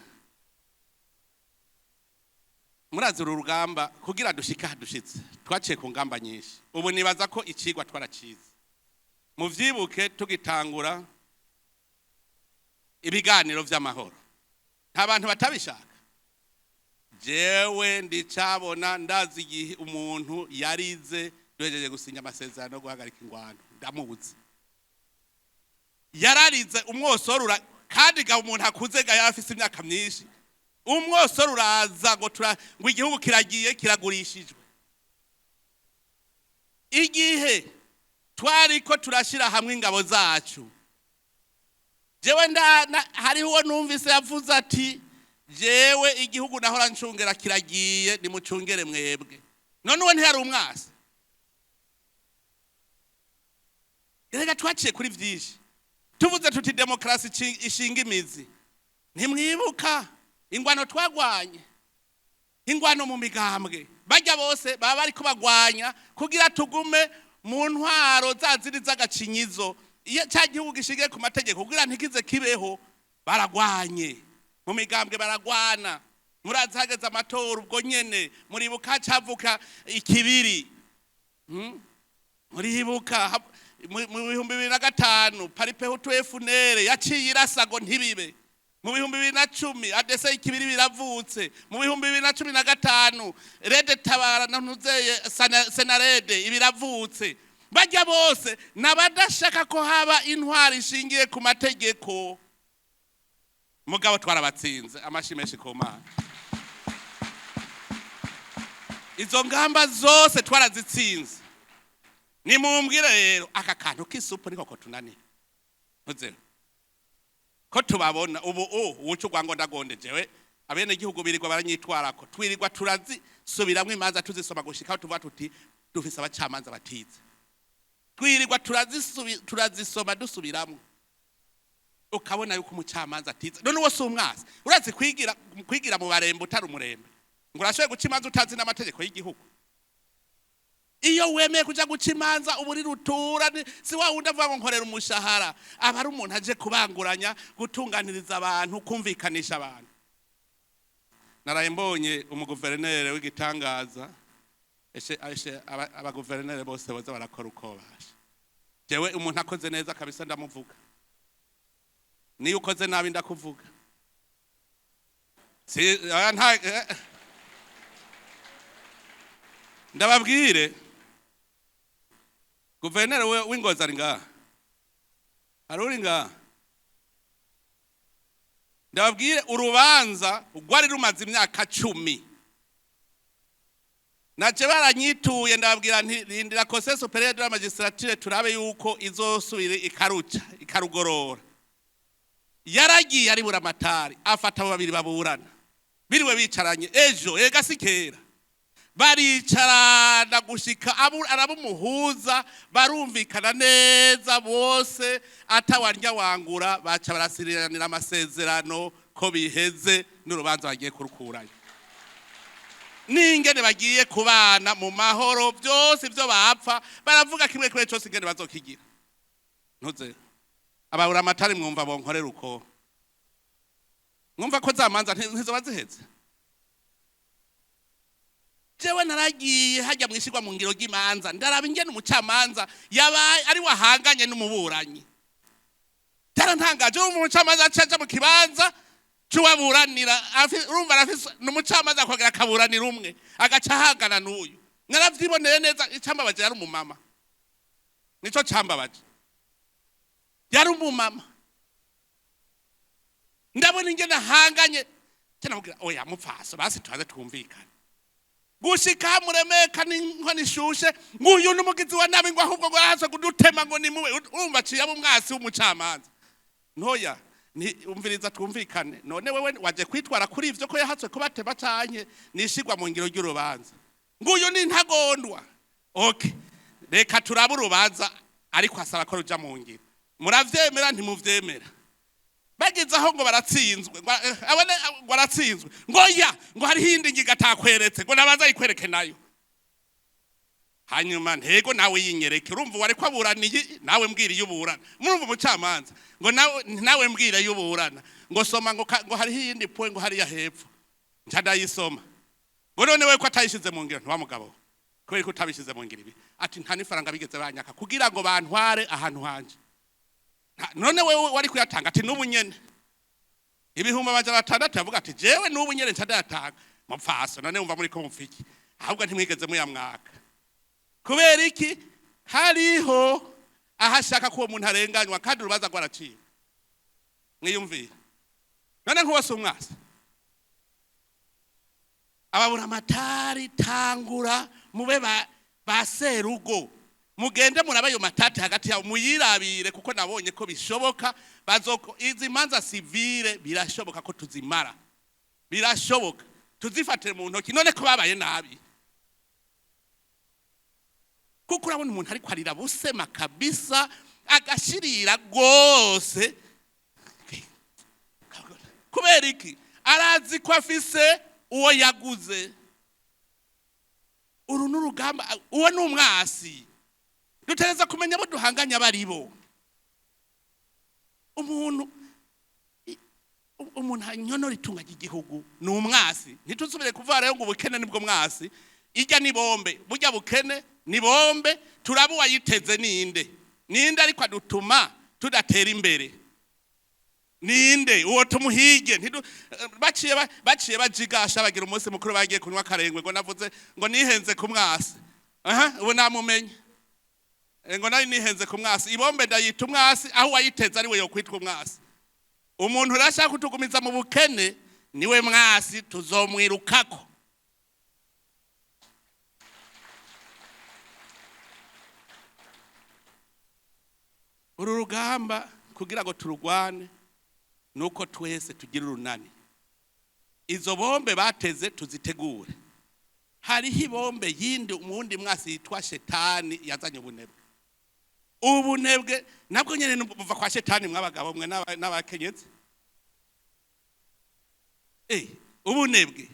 Murazi, uru rugamba kugira dushike aha dushitse, twaciye ku ngamba nyinshi. Ubu nibaza ko icigwa twaracize. Muvyibuke tugitangura ibiganiro vy'amahoro, nta bantu batabishaka. Jewe ndicabona, ndazi igihe umuntu yarize duhejeje gusinya amasezerano yo guhagarika ingwano, ndamubuze, yararize umwosorura. Kandi ga umuntu akuze ga yarafise imyaka myinshi, umwosoro uraza ngo tura ngo igihugu kiragiye, kiragurishijwe. Igihe twariko turashira hamwe ingabo zacu, jewe hariho uwo numvise yavuze ati: "Jewe igihugu nahora ncungera kiragiye, nimucungere mwebwe." None uwo ntiyari umwasi? Erega twaciye kuri vyinshi. Tuvuze tuti demokarasi ishinga imizi, ntimwibuka ingwano twagwanye, ingwano mu migambwe? Bajya bose baba bariko bagwanya kugira tugume mu ntwaro za ziri z'agacinyizo, iyo cya gihugu gishingiye ku mategeko kugira ntikize kibeho. Baragwanye mu migambwe, baragwana. Murazi hageze amatora, ubwo nyene muribuka cavuka ikibiri. Muribuka mu 2005 Palipehutu FNL yaciye irasa ngo ntibibe. Mu 2010 ADC ikibiri biravutse. Mu 2015 RED Tabara na ntuzeye CNARED ibiravutse. Bajya bose nabadashaka ko haba intwari ishingiye ku mategeko. Mugabo twarabatsinze, amashi menshi ku Mana. Izo ngamba zose twarazitsinze. Nimumbwire rero, aka kantu k'isupu niko kotunanira? Ntuzeho ko tubabona ubu uwuca urwango ndagonde. Jewe abene gihugu birirwa baranyitwarako, twirirwa turazisubiramwo imanza, tuzisoma gushika aho tuvuga tuti dufise abacamanza batize. Twirirwa turazisoma dusubiramwo, ukabona yuko umucamanza atize. None uwo si umwasi? Urazi kwigira mu barembe utari umurembe, ngo urashoboye guca imanza utazi n'amategeko y'igihugu. Iyo wemeye kuja guca imanza, uba uri rutura. Si wa wundi avuga ngo nkorera umushahara. Aba ari umuntu aje kubanguranya, gutunganiriza abantu, kumvikanisha abantu. Naraye mbonye umuguverinere w'igitangaza. Eshe abaguverinere bose boza barakora uko basha. Jewe umuntu akoze neza kabisa ndamuvuga, niyo ukoze nabi ndakuvuga. Si aya nta Ndababwire, guverineri w'Ingozi ari ngaha, hari uri ngaha. Ndababwire, urubanza rwari rumaze imyaka 10, naje baranyituye, ndababwira nti rindira Conseil supérieur de la magistrature, turabe yuko izosubira ikaruca ikarugorora. Yaragiye ari buramatari, afata abo babiri baburana, biriwe bicaranye ejo, ega si kera, baricarana gushika arabumuhuza, barumvikana neza bose, atawarya wangura, baca barasiriranira amasezerano ko biheze n'urubanza bagiye kurukurayo, n'ingene bagiye kubana mu mahoro. Byose ibyo bapfa baravuga kimwe kimwe cyose ingene bazokigira. Ntuze ababura amatari, mwumva bonkorera uko, mwumva ko za manza ntizoba ziheze. Jewe naragiye hajya mwishirwa mu ngiro ry'imanza, ndaraba ingene umucamanza yabaye ari wahanganye n'umuburanyi. Byarantangaje. Urumva umucamanza acaja mu kibanza c'uwaburanira, urumva arafise n'umucamanza akongera akaburanira umwe, agaca ahangana n'uyu. Naravyiboneye neza. Icambabaje, yari umumama, nico cambabaje, yari umumama. Ndabona ingene ahanganye, namubwira: "Oya mupfaso, basi tuhaze twumvikane." Gushika muremeka n'inkono ishushe, nguyu n'umugizi wa nabi, ngo ahubwo ngo araza kudutema, ngo nimube. Urumva aciye aba umwasi w'umucamanza. Ntoya ni umviriza twumvikane. None wewe waje kwitwara kuri ivyo ko yahatswe kubatema, canke nishigwa mu ngiro ry'urubanza? Nguyu ni ntagondwa. Okay, reka turabe urubanza, ariko asaba ko ruja mu ngiro. Muravyemera, ntimuvyemera? Bageze aho ngo baratsinzwe, ngo abone ngo aratsinzwe, ngo ya ngo hariho iyindi ngingo atakweretse, ngo nabanza yikwereke nayo. Hanyuma ntego nawe yinyereke. Urumva wari ko aburaniye, nawe mbwira iyo uburana. Murumva umucamanza ngo nawe mbwira iyo uburana, ngo soma, ngo ngo hariho iyindi point, ngo hariya hepfo. Nca ndayisoma. Ngo none wewe ko atayishize mu ngiro, ntiwa mugabo, kubera ko utabishize mu ngiro ibi? Ati nta n'ifaranga bigeze banyaka kugira ngo bantware ahantu hanje. None wewe wari kuyatanga? Ati n'ubu nyene 600,000. Yavuga ati jewe n'ubu nyene nca ndayatanga. Mupfaso, none wumva muri ko mupfiki? Ahubwo ntimwigeze muyamwaka. Kubera iki? Hariho aho ashaka ko uwo muntu arenganywa kandi urubanza rwaraciwe. Mwiyumvire none nk'uwo si umwasi? Ababuramatari, tangura mube ba serugo, mugende murabe ayo matati hagati yabo, muyirabire, kuko nabonye ko bishoboka. Bazoko izi manza civile birashoboka ko tuzimara, birashoboka tuzifatire mu ntoki. None ko babaye nabi, kuko urabona umuntu ariko arira busema kabisa, agashirira rwose. Kubera iki? Arazi ko afise uwo yaguze. Uru ni urugamba, uwo ni umwasi. Dutegereza kumenya abo duhanganye abo ari bo. Umuntu anyonora itunga ry'igihugu ni umwasi. Ntituzubire kuvuga rero ngo ubukene nibwo mwasi. Ijya ni bombe, burya bukene ni bombe. Turaba uwayiteze ninde, ninde ariko adutuma tudatera imbere, ninde uwo tumuhige. Baciye bajigasha bagira umunsi mukuru, bagiye kunywa karengwe, ngo navuze ngo nihenze ku mwasi. Aha ubu namumenye. Ngo nari nihenze ku mwasi. Ibombe ndayita umwasi, aho uwayiteze ari we yokwitwa umwasi. Umuntu urashaka kutugumiza mu bukene niwe mwasi, tuzomwirukako. Uru rugamba kugira ngo turugwane nuko twese tugira urunani. Izo bombe bateze tuzitegure. Hariho ibombe yindi, umuwundi mwasi yitwa shetani yazanye ubunebwe. Ubunebwe nabwo nyene buva kwa shetani, mwabagabo mwe n'abakenyezi. Ubunebwe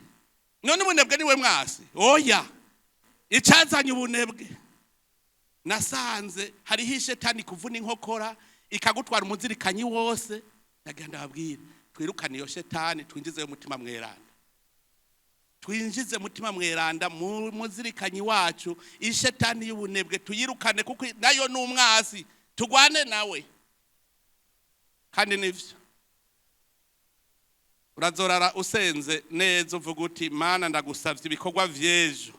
none ubunebwe niwe mwasi? Oya, icazanye ubunebwe nasanze hariho ishetani kuvuna inkokora, ikagutwara umuzirikanyi wose. Ndagira ndababwira, twirukane iyo shetani, twinjize umutima mweranda, twinjize mutima mweranda mu muzirikanyi wacu. Ishetani y'ubunebwe tuyirukane, kuko nayo ni umwasi, tugwane nawe. Kandi nivyo, urazorara usenze neza, uvuga uti Mana, ndagusavye ibikorwa vy'ejo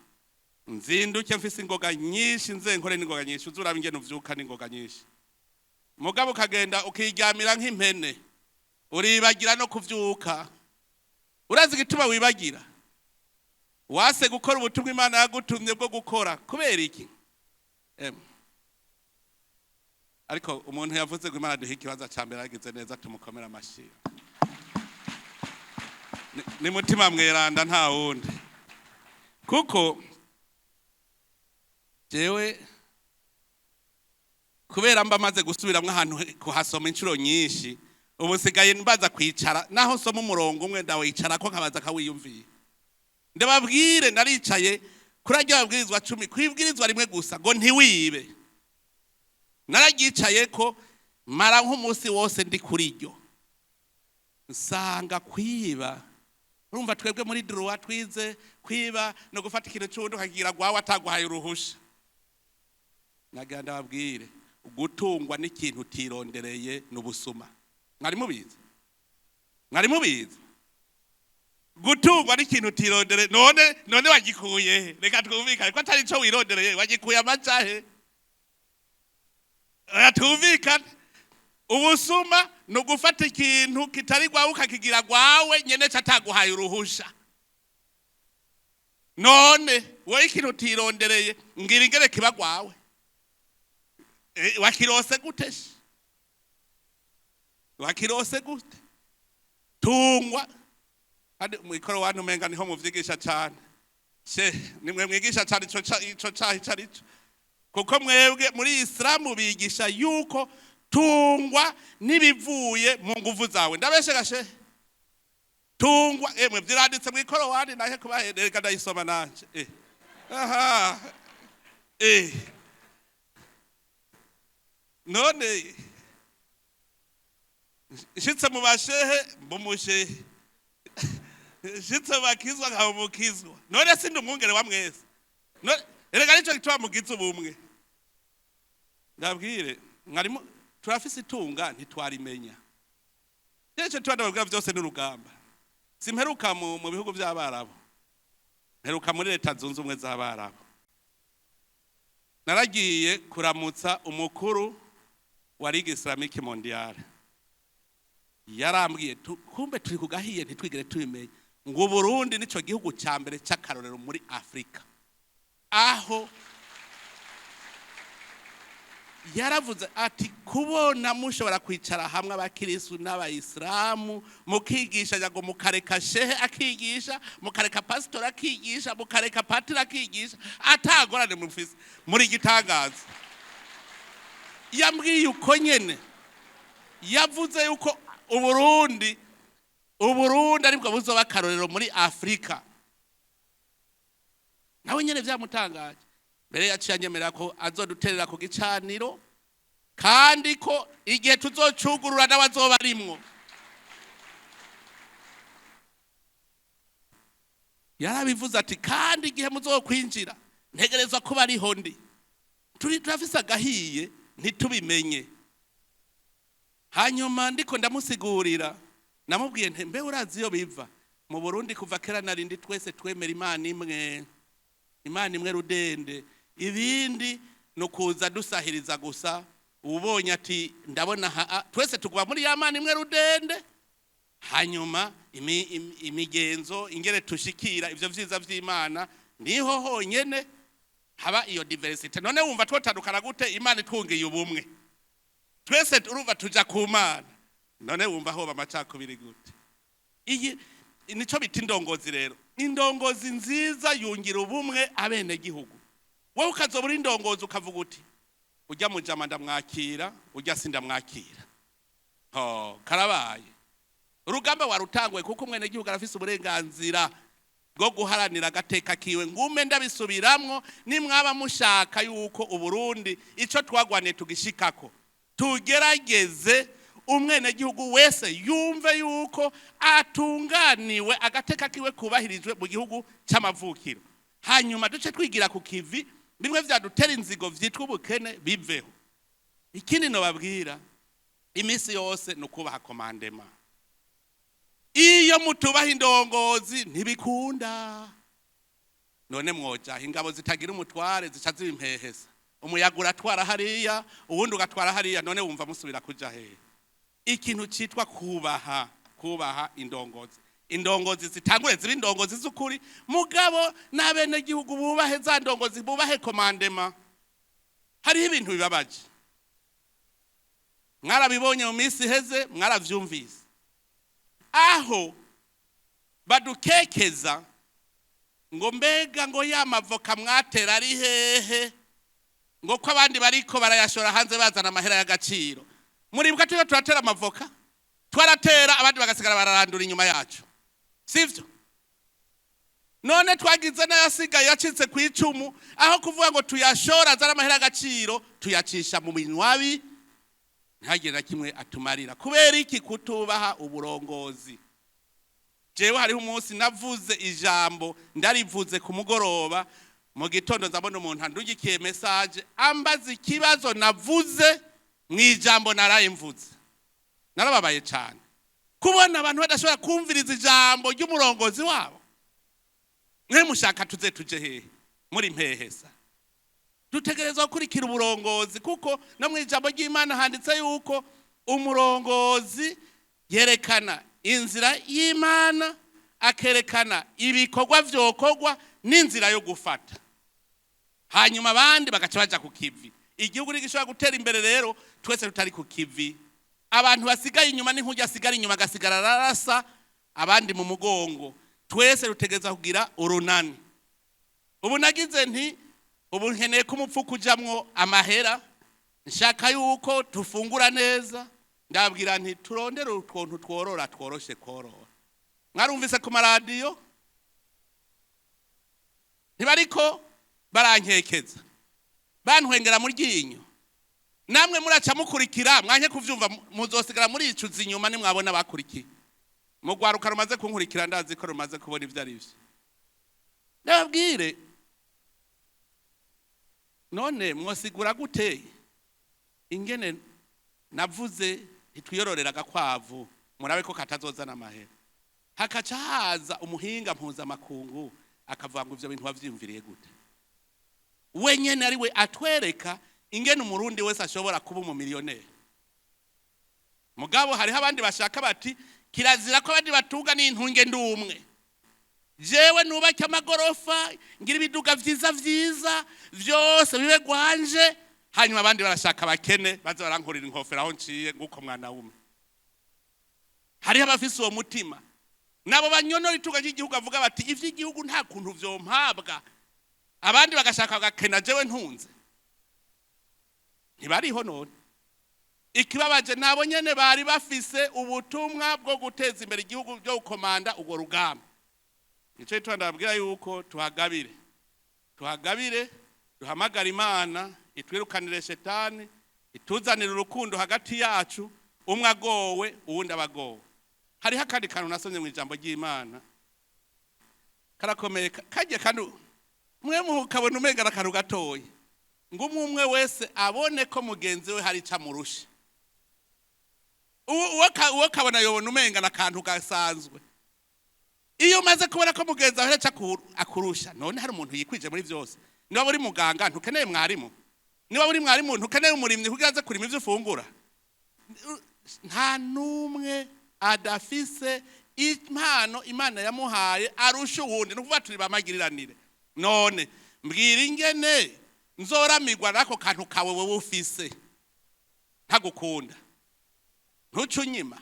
nzinduke mfise ingoga nyinshi, nze nkore n'ingoga nyinshi. Uzuraba ingene uvyuka n'ingoga nyinshi. Mugabo ukagenda ukiryamira nk'impene, uribagira no kuvyuka. Urazi igituma wibagira? Wase gukora ubutumwa Imana yagutumye bwo gukora. Kubera iki? Ariko umuntu yavuze ngo Imana duhe ikibanza ca mbere yagize neza, tumukomera amashyi. Ni mutima mweranda, nta wundi. Kuko jewe kubera mba maze gusubiramwo ahantu kuhasoma inshuro nyinshi, ubu nsigaye mbaza kwicara, naho nsoma umurongo umwe ndawicarako nkabaza akawiyumviye. Ndababwire, naricaye kuri arya babwirizwa 10, kwibwirizwa rimwe gusa ngo ntiwibe. Nararyicaye ko mara nk'umunsi wose ndi kuri ryo, nsanga kwiba, urumva twebwe muri droit twize kwiba no gufata ikintu c'uwundi ukakigira gwawe ataguhaye uruhusha. Nagira ndababwire, gutungwa n'ikintu utirondereye n'ubusuma. Mwari mubizi? Mwari mubizi? Gutungwa n'ikintu utirondereye, none wagikuye he? Reka twumvikane ko atari ico wirondereye, wagikuye amajahe? Oya, twumvikane. Ubusuma ni ugufata ikintu kitari gwawe ukakigira gwawe nyene cataguhaye uruhusha. None wowe ikintu utirondereye ngira ingere kiba gwawe? Wakirose gute se? Wakirose gute? Tungwa kandi mwikoro wantu umenga niho muvyigisha cane. She nimwe mwigisha cane ico caha ico arico, kuko mwebwe muri Islamu bigisha yuko tungwa n'ibivuye mu nguvu zawe. Ndabeshe gashe? Tungwa emwe vyiranditse mwikoro wandi, nahe kubahereka ndayisoma nanje. Aha. None nshitse mu bashehe mbumushehe. Nshitse bakizwa nkaba umukizwa. None sindi umwungere wa mwese? None erega nico gituma mugize ubumwe. Ndabwire, mwarimu, turafise itunga ntitwarimenya. Nicyo tuba ndababwira byose n'urugamba. Simperuka mu bihugu by'Abarabu, mperuka muri Leta Zunze Ubumwe z'Abarabu. Naragiye kuramutsa umukuru wa Ligue Islamique Mondiale. Yarambwiye, kumbe turi kugahiye ntitwigere tubimenye, ngo Burundi nico gihugu ca mbere c'akarorero muri Afrika. Aho yaravuze ati: "Kubona mushobora kwicara hamwe abakirisu n'abayisilamu, mukigisha, ngo mukareka shehe akigisha, mukareka pasitori akigisha, mukareka patiri akigisha, atagorane mufise, muri gitangaza." Yambwiye uko nyene. Yavuze yuko Uburundi aribwo buzoba akarorero muri Afrika. Nawe nyene vyamutangaje. Mbere yaciye anyemerera ko azoduterera ku gicaniro, kandi ko igihe tuzocugurura nawe azoba arimwo. Yarabivuze ati: "Kandi igihe muzokwinjira ntegerezwa kuba ariho ndi." Turi turafise agahiye ntitubimenye. Hanyuma ndiko ndamusigurira, namubwiye nti: "Mbe urazi iyo biva mu Burundi? Kuva kera narindi twese twemera Imana imwe, Imana imwe rudende. Ibindi ni ukuza dusahiriza gusa." Ubonye ati: "Ndabona twese tuguma muri ya Mana imwe rudende." Hanyuma imigenzo ingere tushikira ivyo vyiza vy'Imana, niho honyene haba iyo diversité. None wumva twotandukana gute Imana itwungiye ubumwe? Twese urumva tuja ku Mana, none wumva hoba amacakubiri gute? Iyi nico bita indongozi. Rero indongozi nziza yungira ubumwe abenegihugu. Wowe ukazoba uri indongozi, ukavuga uti: "Ujya mujama ndamwakira, ujya sindamwakira." Ho karabaye, urugamba warutanguye, kuko umwenegihugu arafise uburenganzira bwo guharanira agateka kiwe. Ngume ndabisubiramwo: nimwaba mushaka yuko Uburundi ico twagwaniye tugishikako, tugerageze umwenegihugu wese yumve yuko atunganiwe, agateka kiwe kubahirijwe mu gihugu c'amavukiro. Hanyuma duce twigira ku kivi, bimwe vyadutera inzigo vyitwa ubukene biveho. Ikindi nobabwira iminsi yose ni ukubaha commandement. Iyo mutubaha indongozi ntibikunda. None mwojaha ingabo zitagira umutware? Zica ziba impehesa. Umuyaga uratwara hariya, uwundi ugatwara hariya. None wumva musubira kuja hehe? Ikintu citwa kubaha indongozi. Indongozi zitangure ziba indongozi z'ukuri, mugabo n'abenegihugu bubahe za ndongozi, bubahe commandement. Hariho ibintu bibabaje, mwarabibonye mu minsi iheze, mwaravyumvise, aho badukekeza ngo: "Mbega ngo ya mavoka mwatera ari hehe, ngo ko abandi bariko barayashora hanze bazana amahera y'agaciro?" Muribuka turiko turatera amavoka, twaratera abandi bagasigara bararandura inyuma yacu, sivyo? None twagize n'ayasigaye yacitse ku icumu, aho kuvuga ngo tuyashora azane amahera y'agaciro, tuyacisha mu binywabi, ntihagire na kimwe atumarira. Kubera iki? Kutubaha uburongozi. Jewe hariho umunsi navuze ijambo, ndarivuze ku mugoroba, mu gitondo nzabona umuntu andugikiye message ambaza ikibazo navuze mu ijambo naraye mvuze. Narababaye cyane kubona abantu badashobora kumviriza ijambo ry'umurongozi wabo. Mwe mushaka tuze tuje hehe muri mpehesa? Dutegerezwa gukurikira uburongozi, kuko no mu ijambo ry'Imana handitse yuko umurongozi yerekana inzira y'Imana, akerekana ibikorwa vyokorwa n'inzira yo gufata, hanyuma abandi bagaca baja ku kivi. Igihugu ntigishobora gutera imbere rero twese tutari ku kivi. Abantu basigaye inyuma ni nk'urya asigara inyuma, agasigara ararasa abandi mu mugongo. Twese rutegereza kugira urunani. Ubu nagize nti: "Ubu nkeneye ko umupfuko ujamwo amahera, nshaka yuko tufungura neza." Ndabwira nti: "Turondere utuntu tworora, tworoshe korora." Mwarumvise ku maradiyo, ntibariko barankekeza, bantwengera mu ryinyo. Namwe muraca mukurikira, mwanke kuvyumva, muzosigara muricuza inyuma nimwabona bakurikiye. Mu rwaruka rumaze kunkurikira, ndazi ko rumaze kubona ibyo ari byo. Ndababwire, none mwosigura gute ingene navuze ntitwiyororera agakwavu, murabe ko katazozana amahera, hakaca haza umuhinga mpuzamakungu akavuga ngo ivyo bintu wavyiyumviriye gute? Wenyene ari we atwereka ingene Umurundi wese ashobora kuba umumiliyoneri. Mugabo hariho abandi bashaka bati kirazira ko abandi batunga, n'intunge ndumwe, jewe nubake amagorofa, ngira ibiduga vyiza vyiza, vyose bibe gwanje, hanyuma abandi barashaka bakene baze barankurira inkofero aho nciye nguko mwana wumwe. Hariho abafise uwo mutima, nabo banyonora itunga ry'igihugu, avuga bati ivy'igihugu nta kuntu vyompabwa, abandi bagashaka bagakena, jewe ntunze. Ntibariho none? Ikibabaje, nabo nyene bari bafise ubutumwa bwo guteza imbere igihugu, byo gukomanda urwo rugamba. Nico gituma ndababwira yuko tuhagabire, tuhagabire, duhamagara Imana itwirukanire shetani, ituzanire urukundo hagati yacu. Umwe agowe, uwundi abagowe. Hariho akandi kantu nasomye mu ijambo ry'Imana karakomeye, kajya kandi mwe mukabona umenga ari akantu gatoya, ngo umwe umwe wese abone ko mugenzi we hari icyo amurusha. Uwo kabona yobona umenga ni akantu gasanzwe. Iyo umaze kubona ko mugenzi wawe hari icyo akurusha, none hari umuntu yikwije muri byose? Niba uri muganga, ntukeneye mwarimu? Niba uri mwarimu, ntukeneye umurimyi kugira aze kurima ibyo ufungura? Nta n'umwe adafise impano Imana yamuhaye arusha uwundi. Ni ukuvuga turi bamagiriranire. None mbwira ingene nzoramirwa n'ako kantu kawe wowe ufise ntagukunda, ntuce unyima.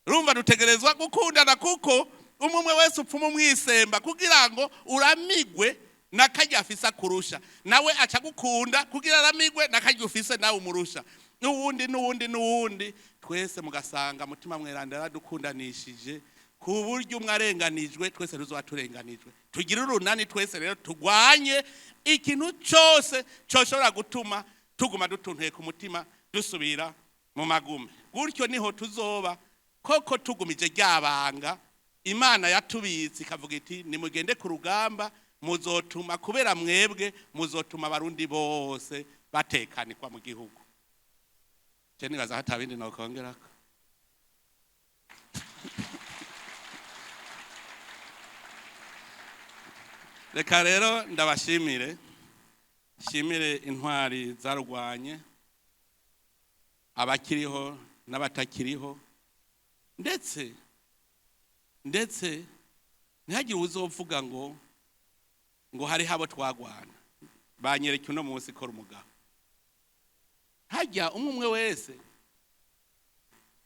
Urumva dutegerezwa gukundana, kuko umwe umwe wese upfuma umwisemba kugira ngo uramigwe n'akarya afise akurusha, nawe aca agukunda kugira aramigwe n'akarya ufise nawe umurusha, n'uwundi, n'uwundi, n'uwundi, twese mugasanga Mutima Mweranda yaradukundanishije, ku buryo umwe arenganijwe, twese tuzoba turenganijwe. Tugire urunani twese rero, turwanye ikintu cyose cyoshobora gutuma tuguma dutuntuye ku mutima, dusubira mu magume. Gutyo niho tuzoba koko tugumije ryabanga Imana yatubitse, ikavuga iti nimugende ku rugamba, muzotuma, kubera mwebwe muzotuma Abarundi bose batekanirwa mu gihugu. Je nibaza hatabindi nokongerako. Reka rero ndabashimire, shimire intwari zarugwanye, abakiriho n'abatakiriho, ndetse ntihagire uzovuga ngo hariho abo twagwana banyereka uno munsi kora umugabo. Hajya umwe umwe wese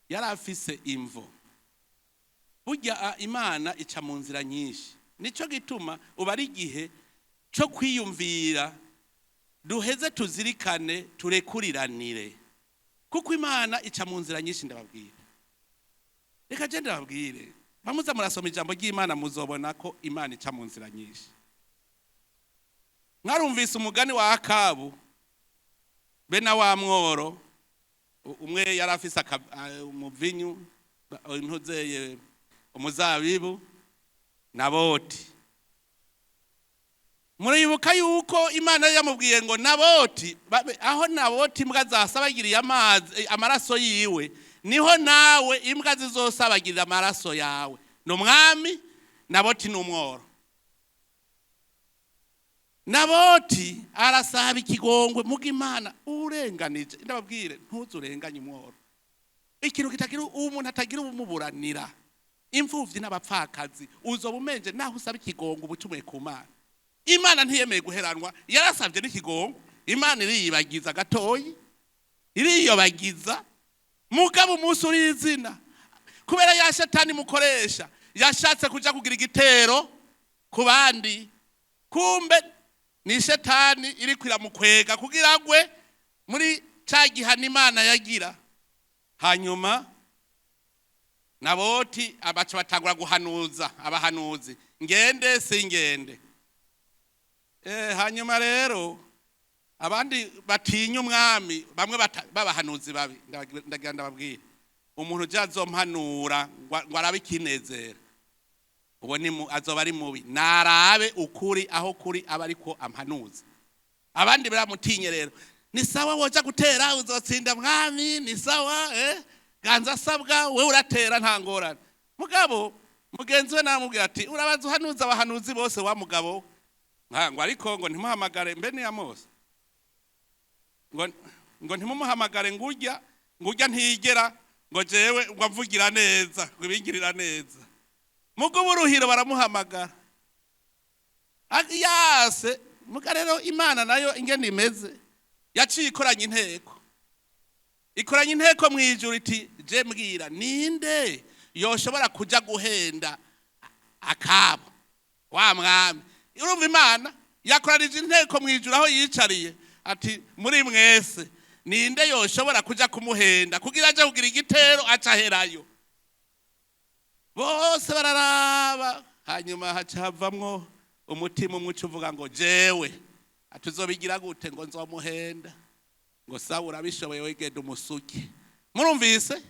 yari afise imvo. Burya Imana ica mu nzira nyinshi, nico gituma uba ari igihe cyo kwiyumvira, duheze tuzirikane, turekuriranire, kuko Imana ica mu nzira nyinshi. Ndababwira, reka je ndababwire, bamuza murasoma ijambo ry'Imana, muzobona ko Imana ica mu nzira nyinshi. Mwarumvise umugani wa Akabu be na wa mworo. Umwe yari afise umuvinyu, ntuzeye umuzabibu, Naboti. Muribuka yuko Imana yamubwiye ngo Naboti, aho Naboti imbwa zasabagiriye amazi amaraso yiwe, niho nawe imbwa zizosabagirira amaraso yawe. Ni umwami, Naboti ni umworo. Naboti arasaba ikigongwe, muga Imana urenganije. Ndababwire, ntuzurenganye umworo, ikintu kitagira umuntu atagira umuburanira, imfuvyi n'abapfakazi, uzoba umenje. Naho usaba ikigongo, uba ucumuye ku Mana. Imana ntiyemeye guheranwa, yarasabye n'ikigongo, Imana iriyibagiza gatoyi, iriyobagiza. Mugabo umunsi uri izina, kubera ya shetani mukoresha, yashatse kuja kugira igitero ku bandi, kumbe ni shetani iriko iramukwega kugira agwe muri ca gihano Imana yagira. Hanyuma Naboti abaca batangura guhanuza abahanuzi, ngende singende. Hanyuma rero abandi batinya umwami, bamwe b'abahanuzi babi, ndagira ndababwira. Umuntu uje azompanura ngo arabe ikinezera, uwo ni azoba ari mubi. Narabe ukuri aho kuri aba ariko ampanuza. Abandi baramutinye rero. Ni sawa, woja gutera uzotsinda mwami, ni sawa, ganza asabwa, we uratera nta ngorane. Mugabo mugenzi we namubwira ati urabanza uhanuza abahanuzi bose wa mugabo ngo ariko ngo ntimuhamagare mbe ni Amosi, ngo ntimumuhamagare, ngurya ngurya ntiyigera ngo jewe ngo amvugira neza, ngo ibingirira neza. Mugo uruhiro baramuhamagara yase. Muga rero Imana nayo ingene imeze, yaciye ikoranye inteko, ikoranye inteko mu ijuru, iti je mbwira ninde yoshobora kuja guhenda Akabo wa mwami? Urumva, Imana yakoranije inteko mu ijuru aho yicariye, ati muri mwese ninde yoshobora kuja kumuhenda kugira aje kugira igitero aca aherayo? Bose bararaba, hanyuma haca havamwo umutima umwe uca uvuga ngo jewe. Ati uzobigira gute? Ngo nzomuhenda. Ngo sawa, urabishoboye, wegenda umusuke. Murumvise,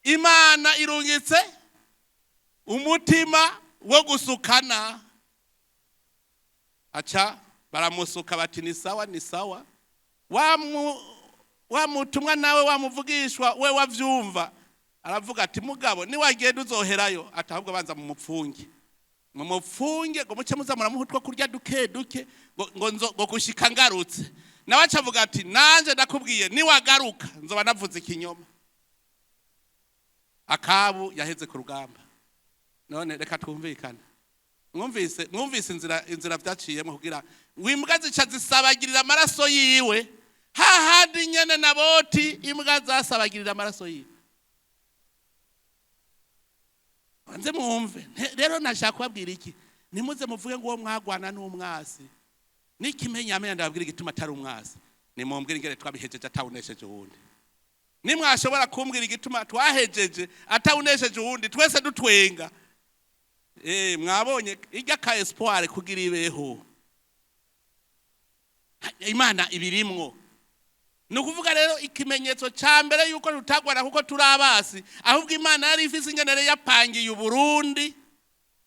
Imana irungitse umutima wo gusukana, aca baramusuka, bati ni sawa, ni sawa. Wa mutumwa nawe wamuvugishwa we wavyumva, aravuga ati mugabo niwagenda uzoherayo. Ati ahubwo banza mumupfunge, mumupfunge, ngo muce muza muramuha utwo kurya duke duke, ngo gushika ngarutse. Nawe aca avuga ati nanje ndakubwiye, niwagaruka nzoba navuze ikinyoma. Akabu yaheze ku rugamba. None reka twumvikane. Mwumvise inzira vyaciyemo kugira ngo imbwa zica zisabagirira amaraso yiwe, hahandi nyene Naboti imbwa zasabagirira amaraso yiwe. Banze mwumve. Rero nashaka kubabwira iki: ntimuze muvuge ngo uwo mwagwana n'umwasi. N'ikimenyamenya, ndababwira igituma atari umwasi. Nimumbwire ingene twabihejeje atawunesheje uwundi. Nimwashobora kumbwira igituma twahejeje atawunesheje uwundi, twese dutwenga, mwabonye irya ka espoir kugira ibeho, Imana ibirimwo. Ni ukuvuga rero ikimenyetso cya mbere yuko tutagwana kuko turi abasi, ahubwo Imana yari ifise ingene yapangiye Uburundi,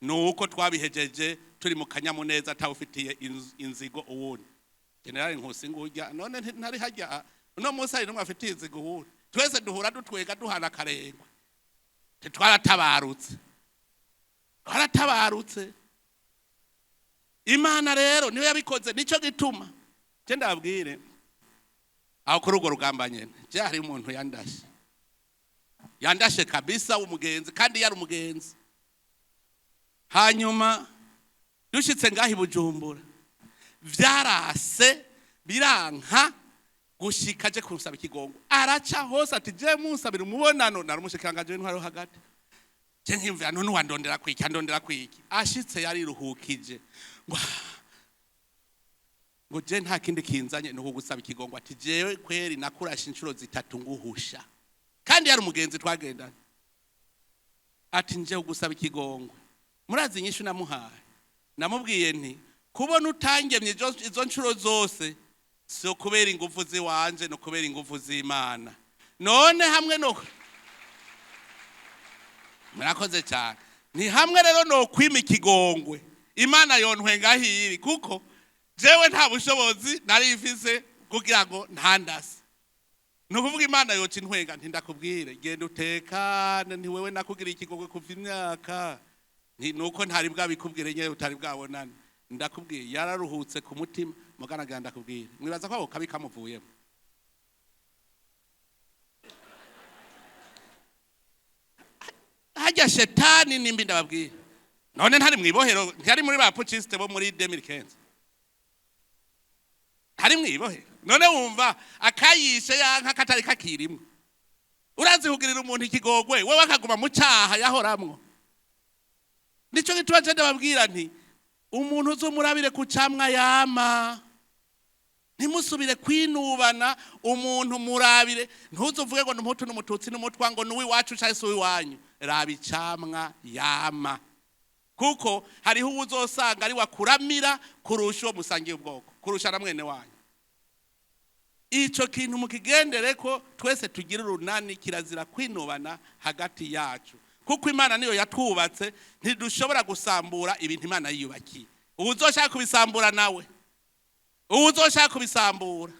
ni uko twabihejeje turi mu kanyamuneza, atawufitiye inzigo uwundi. Generali Nkusi ngurya, none ntari hajya uno munsi, hari n'umwe afitiye inzigo uwundi? Twese duhura dutwega, duhana akarengwe. Twaratabarutse, twaratabarutse. Imana rero niyo yabikoze. Nicyo gituma je ndababwire, aho kuri urwo rugamba nyene, je hari umuntu yandashe, yandashe kabisa, w'umugenzi, kandi yari umugenzi. Hanyuma dushitse ngaho i Bujumbura, vyarase biranka gushika aje kunsaba ikigongo. Araca hose ati je munsabira umubonano. Nari umushikiranganji w'intwaro hagati. Je nkiyumvira, none wandondera kwiki, andondera kwiki? Ashitse yariruhukije, ngo je nta kindi kinzanye ni ukugusaba ikigongo. Ati jewe kweri nakurashe inshuro zitatu nguhusha. Kandi yari umugenzi twagendana. Ati nje kugusaba ikigongo. Murazi inyishu namuhaye? Namubwiye nti kubona utangemye izo nshuro zose si ukubera ingufu ziwanje, ni ukubera ingufu z'Imana. None hamwe no murakoze cyane, ni hamwe rero no kwima ikigongwe, Imana yontwenga hiri, kuko jewe nta bushobozi nari mfise kugira ngo ntandase. Ni ukuvuga Imana yoca intwenga. Nti ndakubwire, genda utekane. Nti wewe nakugira ikigongwe kuva imyaka, nti nuko ntari bwabikubwire nyene, utari bwabonane. Ndakubwiye, yararuhutse ku mutima. Muganagira ndakubwire, mwibaza ko ako kabi kamuvuyemo? Hajya shetani nimbi, ndababwira. None ntari mwibohero? Ntari muri ba putschistes bo muri 2015? Ntari mwibohero? None wumva akayishe yanka katari kakirimwo? Urazi kugirira umuntu ikigogwe, wewe akaguma mu cyaha yahoramwo. Nico gituma nje ndababwira nti umuntu uzumurabire ku camwa yama. Ntimusubire kwinubana. Umuntu murabire, ntuzuvuge ngo n'umuhutu n'umututsi n'umutwa, ngo n'uwiwacu cyangwa se uwiwanyu. Raba icamwa yama, kuko hariho uwo uzosanga ari wakuramira kurusha uwo musangiye ubwoko, kurusha na mwene wanyu. Ico kintu mukigendere ko twese tugira urunani, kirazira kwinubana hagati yacu, kuko Imana niyo yatwubatse. Ntidushobora gusambura ibintu Imana yiyubakiye. Uwuzoshaka kubisambura nawe, uwuzoshaka kubisambura,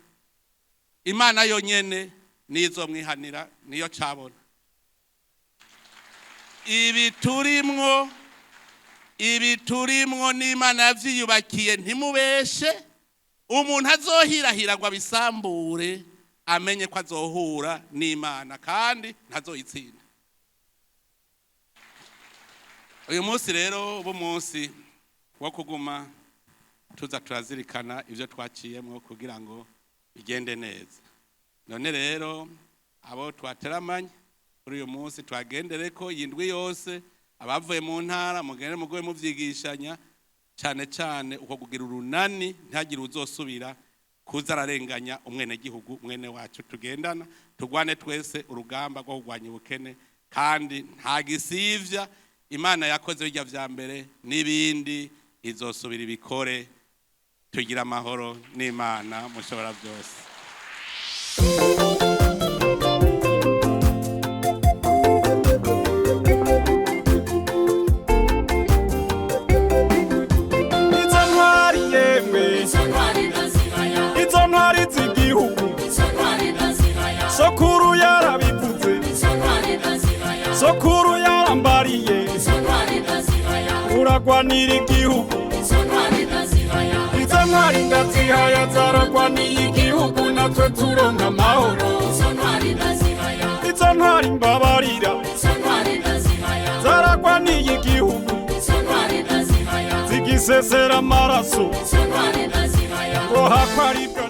Imana yonyene nizo mwihanira, niyo cabona. Ibi turimwo, ibi turimwo n'Imana yavyiyubakiye. Ntimubeshe. Umuntu azohirahira ngo abisambure, amenye ko azohura n'Imana kandi ntazoyitsinda. Uyu munsi rero uba umunsi wo kuguma tuza turazirikana ibyo twaciyemo kugira ngo bigende neza. None rero abo twateramanye kuri uyu munsi, twagendere ko iyi ndwi yose, abavuye mu ntara mugende mugume muvyigishanya cyane cyane uko kugira urunani, ntihagire uzosubira kuza ararenganya umwenegihugu mwene wacu tugendana. Tugwane twese urugamba rwo kurwanya ubukene, kandi nta gisivya. Imana yakoze bijya vya mbere, n'ibindi izosubira ibikore. Tugira amahoro n'Imana mushobora byose. Izo ntwari yemwe, izo ntwari z'igihugu, sokuru yarabivuze, sokuru yarambariye, uragwanira igihugu. Izo ntwari ndazihaya, zaragwaniye igihugu natwe turonka amahoro. Izo ntwari mbabarira, zaragwaniye igihugu, zigisesera amaraso ngo hakwaribwa.